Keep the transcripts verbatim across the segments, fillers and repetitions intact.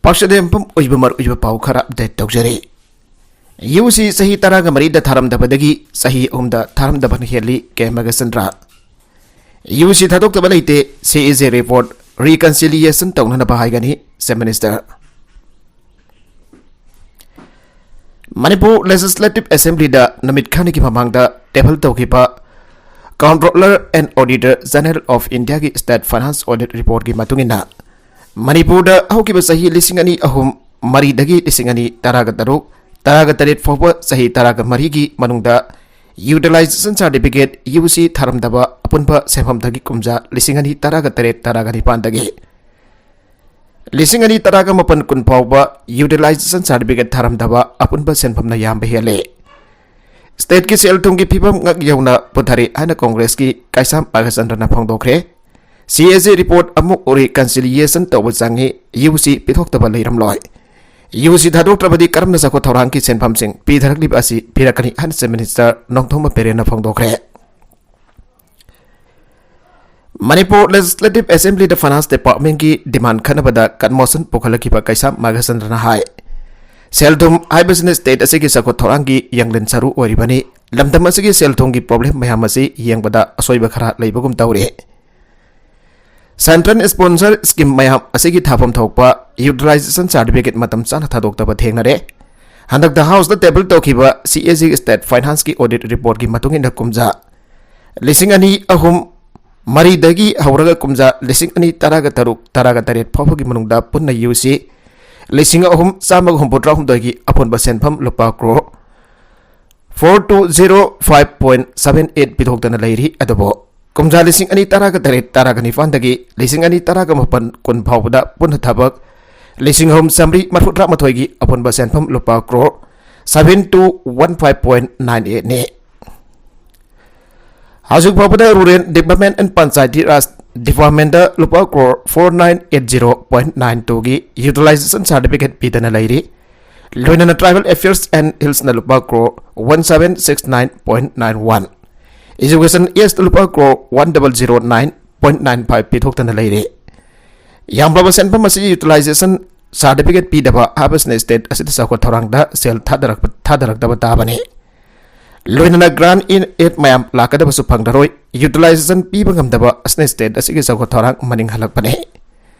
ꯄꯥꯎꯁꯦ ꯃꯐꯝ ꯑꯣꯏꯕ ꯃꯔꯨ ꯑꯣꯏꯕ ꯄꯥꯎ ꯈꯔ ꯑꯞꯗꯦꯠ ꯇꯧꯖꯔꯤ꯫ ꯌꯨ ꯁꯤ ꯆꯍꯤ ꯇꯔꯥꯒ ꯃꯔꯤꯗ ꯊꯥꯔꯝꯗꯕꯗꯒꯤ ꯆꯍꯤ ꯑꯍꯨꯝꯗ ꯊꯥꯔꯝꯗꯕꯅ ꯍꯦꯜꯂꯤ, ꯀꯦ ꯃꯒꯆꯟꯗ꯭ꯔ꯫ ꯌꯨ ꯁꯤ ꯊꯥꯗꯣꯛꯇꯕ ꯂꯩꯇꯦ, ꯁꯤ ꯑꯦ ꯖꯦ ꯔꯤꯄꯣꯔꯠ ꯔꯤꯀꯟꯁꯤꯂꯤꯌꯦꯁꯟ ꯇꯧꯅꯅꯕ ꯍꯥꯏꯒꯅꯤ, ꯆꯤꯐ ꯃꯤꯅꯤꯁꯇꯔ꯫ ꯃꯅꯤꯄꯨꯔ ꯂꯦꯖꯤꯁꯂꯦꯇꯤꯚ ꯑꯦꯁꯦꯝꯕ꯭ꯂꯤꯗ ꯅꯨꯃꯤꯠ ꯈꯔꯅꯤꯒꯤ ꯃꯃꯥꯡꯗ ꯇꯦꯕꯜ ꯇꯧꯈꯤꯕ Comptroller and Auditor General of Indiaꯒꯤ ꯁ꯭ꯇꯦꯠ ꯐꯥꯏꯅꯥꯟꯁ ꯑꯣꯗꯤꯠ ꯔꯤꯄꯣꯔꯠꯀꯤ ꯃꯇꯨꯡ ꯏꯟꯅ, ꯃꯅꯤꯄꯨꯔꯗ ꯍꯧꯈꯤꯕ ꯆꯍꯤ ꯂꯤꯁꯤꯡ ꯑꯅꯤ ꯑꯍꯨꯝ ꯃꯔꯤꯗꯒꯤ ꯂꯤꯁꯤꯡ ꯑꯅꯤ ꯇꯔꯥꯒ ꯇꯔꯨꯛ ꯇꯔꯥꯒ ꯇꯔꯦꯠ ꯐꯥꯎꯕ ꯆꯍꯤ ꯇꯔꯥꯒ ꯃꯔꯤꯒꯤ ꯃꯅꯨꯡꯗ ꯌꯨꯇꯤꯂꯥꯏꯖꯦꯁꯟ ꯁꯥꯔꯇꯤꯐꯤꯀꯦꯠ, ꯌꯨ ꯁꯤ, ꯊꯥꯔꯝꯗꯕ ꯑꯄꯨꯟꯕ ꯁꯦꯟꯐꯝꯗꯒꯤ ꯀꯨꯝꯖꯥ ꯂꯤꯁꯤꯡ ꯑꯅꯤ ꯇꯔꯥꯒ ꯇꯔꯦꯠ ꯇꯔꯥꯒ ꯅꯤꯄꯥꯟꯗꯒꯤ ꯂꯤꯁꯤꯡ ꯑꯅꯤ ꯇꯔꯥꯒ ꯃꯥꯄꯟ ꯀꯨꯟ ꯐꯥꯎꯕ ꯌꯨꯇꯤꯂꯥꯏꯖꯦꯁꯟ ꯁꯥꯔꯇꯤꯐꯤꯀꯦꯠ ꯊꯥꯔꯝꯗꯕ ꯑꯄꯨꯟꯕ ꯁꯦꯟꯐꯝꯅ ꯌꯥꯝꯕ ꯍꯦꯜꯂꯦ꯫ ꯁ꯭ꯇꯦꯠꯀꯤ ꯁꯦꯜ ꯊꯨꯝꯒꯤ ꯐꯤꯕꯝ ꯉꯛ ꯌꯧꯅ ꯄꯨꯊꯔꯦ ꯍꯥꯏꯅ ꯀꯣꯡꯒ꯭ꯔꯦꯁꯀꯤ ꯀꯩꯁꯥꯝ ꯕꯥꯂꯆꯟꯗ꯭ꯔꯅ ꯐꯣꯡꯗꯣꯛꯈ꯭ꯔꯦ꯫ ꯁꯤ ꯑꯦ ꯖꯤ ꯔꯤꯄꯣꯔꯠ ꯑꯃꯨꯛ ꯔꯤꯀꯟꯁꯤꯂꯤꯌꯦꯁꯟ ꯇꯧꯕ ꯆꯪꯉꯤ, ꯌꯨ ꯁꯤ ꯄꯤꯊꯣꯛꯇꯕ ꯂꯩꯔꯝꯂꯣꯏ꯫ ꯌꯨ ꯁꯤ ꯊꯥꯗꯣꯛꯇ꯭ꯔꯕꯗꯤ ꯀꯔꯝꯅ ꯆꯥꯎꯈꯠ ꯊꯧꯔꯥꯡꯒꯤ ꯁꯦꯟꯐꯝꯁꯤꯡ ꯄꯤꯊꯔꯛꯂꯤꯕ ꯑꯁꯤ ꯄꯤꯔꯛꯀꯅꯤ ꯍꯥꯏꯅ ꯆꯤꯐ ꯃꯤꯅꯤꯁꯇꯔ ꯅꯣꯡꯊꯣꯝꯕꯝ ꯕꯤꯔꯦꯟꯅ ꯐꯣꯡꯗꯣꯛꯈ꯭ꯔꯦ꯫ ꯃꯅꯤꯄꯨꯔ ꯂꯦꯖꯤꯁꯂꯦꯇꯤꯚ ꯑꯦꯁꯦꯝꯕ꯭ꯂꯤꯗ ꯐꯥꯏꯅꯥꯟꯁ ꯗꯤꯄꯥꯔꯠꯃꯦꯟꯒꯤ ꯗꯤꯃꯥꯟ ꯈꯟꯅꯕꯗ ꯀꯟꯃꯣꯁꯟ ꯄꯨꯈꯠꯂꯛꯈꯤꯕ ꯀꯩꯁꯥꯝ ꯃꯥꯘꯆꯟꯗ꯭ꯔꯅ ꯍꯥꯏ, ꯁꯦꯜ ꯊꯨꯝ ꯍꯥꯏꯕꯁꯤꯅ ꯁ꯭ꯇꯦꯠ ꯑꯁꯤꯒꯤ ꯆꯥꯎꯈꯠ ꯊꯧꯔꯥꯡꯒꯤ ꯌꯥꯡꯂꯦꯟ ꯁꯔꯨ ꯑꯣꯏꯔꯤꯕꯅꯤ꯫ ꯂꯝꯗꯝ ꯑꯁꯤꯒꯤ ꯁꯦꯜ ꯊꯨꯝꯒꯤ ꯄ꯭ꯔꯣꯕ꯭ꯂꯦꯝ ꯃꯌꯥꯝ ꯑꯁꯤ ꯌꯦꯡꯕꯗ ꯑꯁꯣꯏꯕ ꯈꯔ ꯂꯩꯕꯒꯨꯝ ꯇꯧꯔꯤ꯫ ꯁꯦꯟꯇ꯭ꯔꯦꯜ ꯁ꯭ꯄꯣꯟꯁꯔ ꯁ꯭ꯀꯤꯝ ꯃꯌꯥꯝ ꯑꯁꯤꯒꯤ ꯊꯥꯐꯝ ꯊꯣꯛꯄ ꯌꯨꯇꯤꯂꯥꯏꯖꯦꯁꯟ ꯁꯥꯔꯇꯤꯐꯤꯀꯦꯠ ꯃꯇꯝ ꯆꯥꯅ ꯊꯥꯗꯣꯛꯇꯕ ꯊꯦꯡꯅꯔꯦ꯫ ꯍꯟꯗꯛꯇ ꯍꯥꯎꯁꯇ ꯇꯦꯕꯜ ꯇꯧꯈꯤꯕ ꯁꯤ ꯑꯦ ꯖꯤ ꯁ꯭ꯇꯦꯠ ꯐꯥꯏꯅꯥꯟꯁꯀꯤ ꯑꯣꯗꯤꯠ ꯔꯤꯄꯣꯔꯠꯀꯤ ꯃꯇꯨꯡ ꯏꯟꯅ ꯀꯨꯝꯖꯥ ꯂꯤꯁꯤꯡ ꯑꯅꯤ ꯑꯍꯨꯝ ꯃꯔꯤꯗꯒꯤ ꯍꯧꯔꯒ ꯀꯨꯝꯖꯥ ꯂꯤꯁꯤꯡ ꯑꯅꯤ ꯇꯔꯥꯒ ꯇꯔꯨꯛ ꯇꯔꯥꯒ ꯇꯔꯦꯠ ꯐꯥꯎꯕꯒꯤ ꯃꯅꯨꯡꯗ ꯄꯨꯟꯅ ꯌꯨ ꯁꯤ ꯂꯤꯁꯤꯡ ꯑꯍꯨꯝ ꯆꯥꯝꯃꯒ ꯍꯨꯝꯐꯨꯇꯔꯥꯍꯨꯝꯗꯣꯏꯒꯤ ꯑꯄꯨꯟꯕ ꯁꯦꯟꯐꯝ ꯂꯨꯄꯥ crore four two zero five point seven eight ꯄꯤꯊꯣꯛꯇꯅ ꯂꯩꯔꯤ꯫ ꯑꯗꯨꯕꯨ ꯀꯨꯝꯖꯥ ꯂꯤꯁꯤꯡ ꯑꯅꯤ ꯇꯔꯥꯒ ꯇꯔꯦꯠ ꯇꯔꯥꯒ ꯅꯤꯄꯥꯟꯗꯒꯤ ꯂꯤꯁꯤꯡ ꯑꯅꯤ ꯇꯔꯥꯒ ꯃꯥꯄꯟ ꯀꯨꯟ ꯐꯥꯎꯕꯗ ꯄꯨꯟꯅ ꯊꯕꯛ ꯂꯤꯁꯤꯡ ꯑꯍꯨꯝ ꯆꯥꯝꯃꯔꯤ ꯃꯔꯤꯐꯨꯇꯔꯥꯃꯥꯊꯣꯏꯒꯤ ꯑꯄꯨꯟꯕ ꯁꯦꯟꯐꯝ ꯂꯨꯄꯥ crore seven two one five point nine eight ꯅꯤ꯫ ꯍꯧꯖꯤꯛ ꯐꯥꯎꯕꯗ Rural Development and Panchayati Raj Departmentꯇ ꯂꯨꯄꯥ crore four nine eight zero point nine twoꯒꯤ ꯌꯨꯇꯤꯂꯥꯏꯖꯦꯁꯟ ꯁꯥꯔꯇꯤꯐꯤꯀꯦꯠ ꯄꯤꯗꯅ ꯂꯩꯔꯤ꯫ ꯂꯣꯏꯅꯅ Tribal Affairs and Hillsꯅ ꯂꯨꯄꯥ crore one seven six nine point nine one, Education Sꯇ ꯂꯨꯄꯥ crore one double zero nine point nine five ꯄꯤꯊꯣꯛꯇꯅ ꯂꯩꯔꯤ꯫ ꯌꯥꯝꯂꯕ ꯁꯦꯟꯐꯝ ꯑꯁꯤ ꯌꯨꯇꯤꯂꯥꯏꯖꯦꯁꯟ ꯁꯥꯔꯇꯤꯐꯤꯀꯦꯠ ꯄꯤꯗꯕ ꯍꯥꯏꯕꯁꯤꯅ ꯁ꯭ꯇꯦꯠ ꯑꯁꯤꯗ ꯆꯥꯎꯈꯠ ꯊꯧꯔꯥꯡꯗ ꯁꯦꯜ ꯊꯥꯗꯔꯛꯄ, ꯊꯥꯗꯔꯛꯇꯕ ꯇꯥꯕꯅꯤ꯫ ꯂꯣꯏꯅꯅ ꯒ꯭ꯔꯥꯟ ꯏꯟ ꯑꯦꯗ ꯃꯌꯥꯝ ꯂꯥꯛꯀꯗꯕꯁꯨ ꯐꯪꯂꯔꯣꯏ꯫ ꯌꯨꯇꯤꯂꯥꯏꯖꯦꯁꯟ ꯄꯤꯕ ꯉꯝꯗꯕ ꯑꯁꯤꯅ ꯁ꯭ꯇꯦꯠ ꯑꯁꯤꯒꯤ ꯆꯥꯎꯈꯠ ꯊꯧꯔꯥꯡ ꯃꯅꯤꯡ ꯍꯜꯂꯛꯄꯅꯤ꯫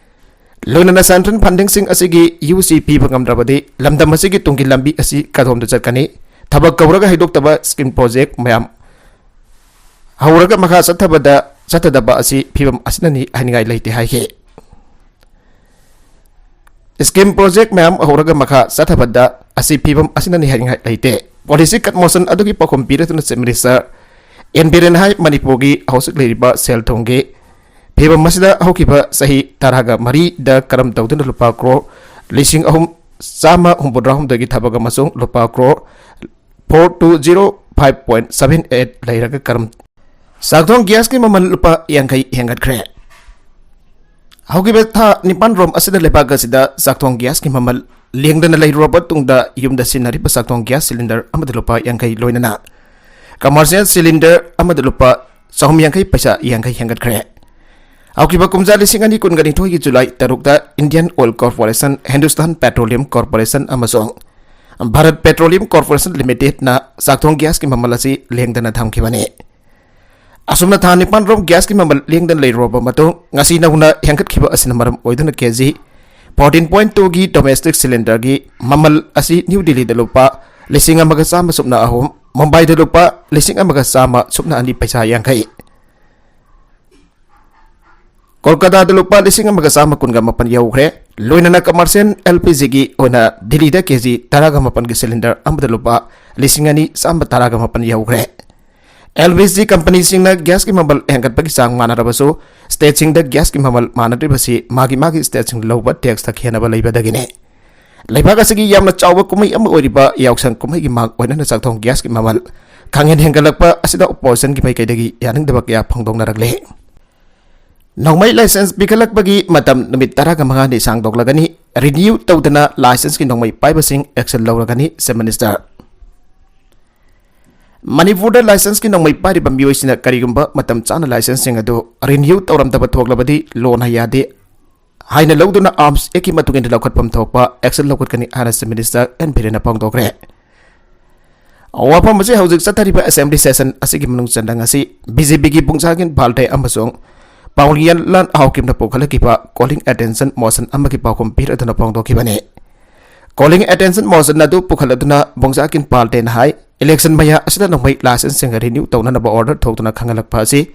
ꯂꯣꯏꯅꯅ ꯁꯦꯟꯇ꯭ꯔꯦꯜ ꯐꯟꯗꯤꯡꯁꯤꯡ ꯑꯁꯤꯒꯤ ꯌꯨ ꯁꯤ ꯄꯤꯕ ꯉꯝꯗ꯭ꯔꯕꯗꯤ ꯂꯝꯗꯝ ꯑꯁꯤꯒꯤ ꯇꯨꯡꯒꯤ ꯂꯝꯕꯤ ꯑꯁꯤ ꯀꯗꯣꯝꯗ ꯆꯠꯀꯅꯤ? ꯊꯕꯛ ꯀꯧꯔꯒ ꯍꯩꯗꯣꯛꯇꯕ ꯁ꯭ꯀꯤꯝ ꯄ꯭ꯔꯣꯖꯦꯛ ꯃꯌꯥꯝ ꯍꯧꯔꯒ ꯃꯈꯥ ꯆꯠꯊꯕꯗ, ꯆꯠꯊꯗꯕ ꯑꯁꯤ ꯐꯤꯕꯝ ꯑꯁꯤꯅꯅꯤ ꯍꯥꯏꯅꯤꯡꯉꯥꯏ ꯂꯩꯇꯦ ꯍꯥꯏꯈꯤ꯫ ꯁ꯭ꯀꯤꯝ ꯄ꯭ꯔꯣꯖꯦꯛ ꯃꯌꯥꯝ ꯍꯧꯔꯒ ꯃꯈꯥ ꯆꯠꯊꯕꯗ ꯑꯁꯤ ꯐꯤꯕꯝ ꯑꯁꯤꯅꯅꯤ ꯍꯥꯏꯅꯤꯡꯉꯥꯏ ꯂꯩꯇꯦ꯫ ꯄꯣꯂꯤꯁꯤ ꯀꯟꯃꯣꯁꯟ ꯑꯗꯨꯒꯤ ꯄꯥꯎꯈꯨꯝ ꯄꯤꯔꯗꯨꯅ ꯆꯤꯐ ꯃꯤꯅꯤꯁꯇꯔ ꯑꯦꯟ ꯕꯤꯔꯦꯟ ꯍꯥꯏ ꯃꯅꯤꯄꯨꯔꯒꯤ ꯍꯧꯖꯤꯛ ꯂꯩꯔꯤꯕ ꯁꯦꯜ ꯊꯨꯝꯒꯤ ꯐꯤꯕꯝ ꯑꯁꯤꯗ ꯍꯧꯈꯤꯕ ꯆꯍꯤ ꯇꯔꯥꯒ ꯃꯔꯤꯗ ꯀꯔꯝ ꯇꯧꯗꯨꯅ ꯂꯨꯄꯥ ꯀ꯭ꯔꯣꯔ ꯂꯤꯁꯤꯡ ꯑꯍꯨꯝ ꯆꯥꯝꯃ ꯍꯨꯝꯐꯨꯇꯔꯥ ꯍꯨꯝꯗꯣꯏꯒꯤ ꯊꯕꯛ ꯑꯃꯁꯨꯡ ꯂꯨꯄꯥ crore four two zero five point seven eight ꯂꯩꯔꯒ ꯀꯔꯝ ꯆꯥꯛꯊꯣꯡ ꯒ꯭ꯌꯥꯁꯀꯤ ꯃꯃꯜ ꯂꯨꯄꯥ ꯌꯥꯡꯈꯩ ꯍꯦꯟꯒꯠꯈ꯭ꯔꯦ꯫ ꯍꯧꯈꯤꯕ ꯊꯥ ꯅꯤꯄꯥꯟ ꯔꯣꯝ ꯑꯁꯤꯗ ꯂꯩꯕꯥꯛ ꯑꯁꯤꯗ ꯆꯥꯛꯊꯣꯡ ꯒ꯭ꯌꯥꯁꯀꯤ ꯃꯃꯜ ꯂꯦꯡꯗꯅ ꯂꯩꯔꯨꯔꯕ ꯇꯨꯡꯗ ꯌꯨꯝꯗ ꯁꯤꯖꯤꯟꯅꯔꯤꯕ ꯆꯥꯛꯊꯣꯡ ꯒ꯭ꯌꯥꯁ ꯁꯤꯂꯤꯟꯗꯔ ꯑꯃꯗ ꯂꯨꯄꯥ ꯌꯥꯡꯈꯩ ꯂꯣꯏꯅꯅ ꯀꯃꯔꯁꯤꯌꯦꯜ ꯁꯤꯂꯤꯟꯗꯔ ꯑꯃꯗ ꯂꯨꯄꯥ ꯆꯍꯨꯝ ꯌꯥꯡꯈꯩ ꯄꯩꯁꯥ ꯌꯥꯡꯈꯩ ꯍꯦꯟꯒꯠꯈ꯭ꯔꯦ꯫ ꯍꯧꯈꯤꯕ ꯀꯨꯝꯖꯥ ꯂꯤꯁꯤꯡ ꯑꯅꯤ ꯀꯨꯟꯒ ꯅꯤꯊꯣꯏꯒꯤ ꯖꯨꯂꯥꯏ ꯇꯔꯨꯛꯇ Indian oil corporation, Hindustan petroleum corporation ꯑꯃꯁꯨꯡ ꯚꯥꯔꯠ ꯄꯦꯇ꯭ꯔꯣꯂꯤꯌꯝ ꯀꯣꯔꯄꯣꯔꯦꯁꯟ ꯂꯤꯃꯤꯇꯦꯗꯅ ꯆꯥꯛꯊꯣꯡ ꯒ꯭ꯌꯥꯁꯀꯤ ꯃꯃꯜ ꯑꯁꯤ ꯂꯦꯡꯗꯅ ꯊꯝꯈꯤꯕꯅꯤ꯫ ꯑꯁꯨꯝꯅ ꯊꯥ ꯅꯤꯄꯥꯟ ꯔꯣꯝ ꯒ꯭ꯌꯥꯁꯀꯤ ꯃꯃꯜ ꯂꯦꯡꯗꯅ ꯂꯩꯔꯨꯔꯕ ꯃꯇꯨꯡ, ꯉꯁꯤ ꯅꯧꯅ ꯍꯦꯟꯒꯠꯈꯤꯕ ꯑꯁꯤꯅ ꯃꯔꯝ ꯑꯣꯏꯗꯨꯅ ꯀꯦꯖꯤ ꯐꯣꯔꯇꯤꯟ ꯄꯣꯏꯟ ꯇꯨꯒꯤ ꯗꯣꯃꯦꯁꯇꯤꯛ ꯁꯤꯂꯤꯟꯗꯔꯒꯤ ꯃꯃꯜ ꯑꯁꯤ ꯅ꯭ꯌꯨ ꯗꯤꯜꯂꯤꯗ ꯂꯨꯄꯥ ꯂꯤꯁꯤꯡ ꯑꯃꯒ ꯆꯥꯝꯃ ꯁꯨꯞꯅ ꯑꯍꯨꯝ, ꯃꯨꯝꯕꯥꯏꯗ ꯂꯨꯄꯥ ꯂꯤꯁꯤꯡ ꯑꯃꯒ ꯆꯥꯝꯃ ꯁꯨꯞꯅ ꯑꯅꯤ ꯄꯩꯁꯥ ꯌꯥꯡꯈꯩ, ꯀꯣꯜꯀꯇꯥꯗ ꯂꯨꯄꯥ ꯂꯤꯁꯤꯡ ꯑꯃꯒ ꯆꯥꯝꯃ ꯀꯨꯟꯒ ꯃꯥꯄꯟ ꯌꯧꯈ꯭ꯔꯦ꯫ ꯂꯣꯏꯅꯅ ꯀꯃꯔꯁꯤꯌꯦꯜ ꯑꯦꯜ ꯄꯤ ꯖꯤꯒꯤ ꯑꯣꯏꯅ ꯗꯤꯜꯂꯤꯗ ꯀꯦꯖꯤ ꯇꯔꯥꯒ ꯃꯥꯄꯟꯒꯤ ꯁꯤꯂꯤꯟꯗꯔ ꯑꯃꯗ ꯂꯨꯄꯥ ꯂꯤꯁꯤꯡ ꯑꯅꯤ ꯆꯥꯝꯃ ꯇꯔꯥꯒ ꯃꯥꯄꯟ ꯌꯧꯈ꯭ꯔꯦ꯫ ꯑꯦꯜ ꯄꯤ ꯖꯤ ꯀꯝꯄꯅꯤꯁꯤꯡꯅ ꯒ꯭ꯌꯥꯁꯀꯤ ꯃꯃꯜ ꯍꯦꯟꯒꯠꯄꯒꯤ ꯆꯥꯡ ꯃꯥꯟꯅꯔꯕꯁꯨ, ꯁ꯭ꯇꯦꯠꯁꯤꯡꯗ ꯒ꯭ꯌꯥꯁꯀꯤ ꯃꯃꯜ ꯃꯥꯟꯅꯗ꯭ꯔꯤꯕꯁꯤ ꯃꯥꯒꯤ ꯃꯥꯒꯤ ꯁ꯭ꯇꯦꯠꯁꯤꯡ ꯂꯧꯕ ꯇꯦꯛꯁꯇ ꯈꯦꯠꯅꯕ ꯂꯩꯕꯗꯒꯤꯅꯤ꯫ ꯂꯩꯕꯥꯛ ꯑꯁꯤꯒꯤ ꯌꯥꯝꯅ ꯆꯥꯎꯕ ꯀꯨꯝꯍꯩ ꯑꯃ ꯑꯣꯏꯔꯤꯕ ꯌꯥꯎꯁꯪ ꯀꯨꯝꯍꯩꯒꯤ ꯃꯥꯡ ꯑꯣꯏꯅꯅ ꯆꯥꯛꯊꯣꯡ ꯒ꯭ꯌꯥꯁꯀꯤ ꯃꯃꯜ ꯈꯪꯍꯦꯟ ꯍꯦꯟꯒꯠꯂꯛꯄ ꯑꯁꯤꯗ ꯑꯣꯄꯣꯖꯤꯁꯟꯒꯤ ꯃꯥꯏꯀꯩꯗꯒꯤ ꯌꯥꯅꯤꯡꯗꯕ ꯀꯌꯥ ꯐꯣꯡꯗꯣꯛꯅꯔꯛꯂꯤ꯫ ꯅꯣꯡꯃꯩ ꯂꯥꯏꯁꯦꯟꯁ ꯄꯤꯈꯠꯂꯛꯄꯒꯤ ꯃꯇꯝ ꯅꯨꯃꯤꯠ ꯇꯔꯥꯒ ꯃꯉꯥꯅꯤ ꯁꯥꯡꯗꯣꯛꯂꯒꯅꯤ꯫ ꯔꯤꯅ꯭ꯌꯨ ꯇꯧꯗꯅ ꯂꯥꯏꯁꯦꯟꯁꯀꯤ ꯅꯣꯡꯃꯩ ꯄꯥꯏꯕꯁꯤꯡ ꯑꯦꯛꯁꯟ ꯂꯧꯔꯒꯅꯤ, ꯆꯤꯐ ꯃꯤꯅꯤꯁꯇꯔ꯫ ꯃꯅꯤꯄꯨꯔꯗ ꯂꯥꯏꯁꯦꯟꯁꯀꯤ ꯅꯣꯡꯃꯩ ꯄꯥꯏꯔꯤꯕ ꯃꯤꯑꯣꯏꯁꯤꯡꯅ ꯀꯔꯤꯒꯨꯝꯕ ꯃꯇꯝ ꯆꯥꯅ ꯂꯥꯏꯁꯦꯟꯁꯁꯤꯡ ꯑꯗꯨ ꯔꯤꯅ꯭ꯌꯨ ꯇꯧꯔꯝꯗꯕ ꯊꯣꯛꯂꯕꯗꯤ ꯂꯣꯟꯅ ꯌꯥꯗꯦ꯫ ꯍꯥꯏꯅ ꯂꯧꯗꯨꯅ ꯑꯥꯔꯝꯁ ꯑꯦꯛꯀꯤ ꯃꯇꯨꯡ ꯏꯟꯅ ꯂꯧꯈꯠꯐꯝ ꯊꯣꯛꯄ action ꯂꯧꯈꯠꯀꯅꯤ ꯍꯥꯏꯅ Chief Minister ꯑꯦꯟ ꯕꯤꯔꯦꯟꯅ ꯐꯣꯡꯗꯣꯛꯈ꯭ꯔꯦ꯫ ꯋꯥꯐꯝ ꯑꯁꯤ ꯍꯧꯖꯤꯛ ꯆꯠꯊꯔꯤꯕ Assembly session ꯑꯁꯤꯒꯤ ꯃꯅꯨꯡ ꯆꯟꯅ ꯉꯁꯤ BJPꯒꯤ ꯕꯨꯡꯖꯥꯒꯤꯟ ꯄꯥꯜꯗꯦ ꯑꯃꯁꯨꯡ ꯄꯥꯎꯂꯤꯌꯥꯟ ꯂꯥꯟ ꯍꯥꯎꯀꯤꯞꯅ ꯄꯨꯈꯠꯂꯛꯈꯤꯕ calling attention motion ꯑꯃꯒꯤ ꯄꯥꯎꯈꯨꯝ ꯄꯤꯔꯗꯨꯅ ꯐꯣꯡꯗꯣꯛꯈꯤꯕꯅꯤ꯫ Calling attention motion ꯑꯗꯨ ꯄꯨꯈꯠꯂꯗꯨꯅ ꯕꯨꯡꯖꯥꯒꯤꯟ ꯄꯥꯜꯗꯦꯅ ꯍꯥꯏ, election ꯃꯌꯥ ꯑꯁꯤꯗ ꯅꯣꯡꯃꯩ licenseꯁꯤꯡ renew ꯇꯧꯅꯅꯕ order ꯊꯣꯛꯇꯨꯅ ꯈꯪꯍꯜꯂꯛꯄ ꯑꯁꯤ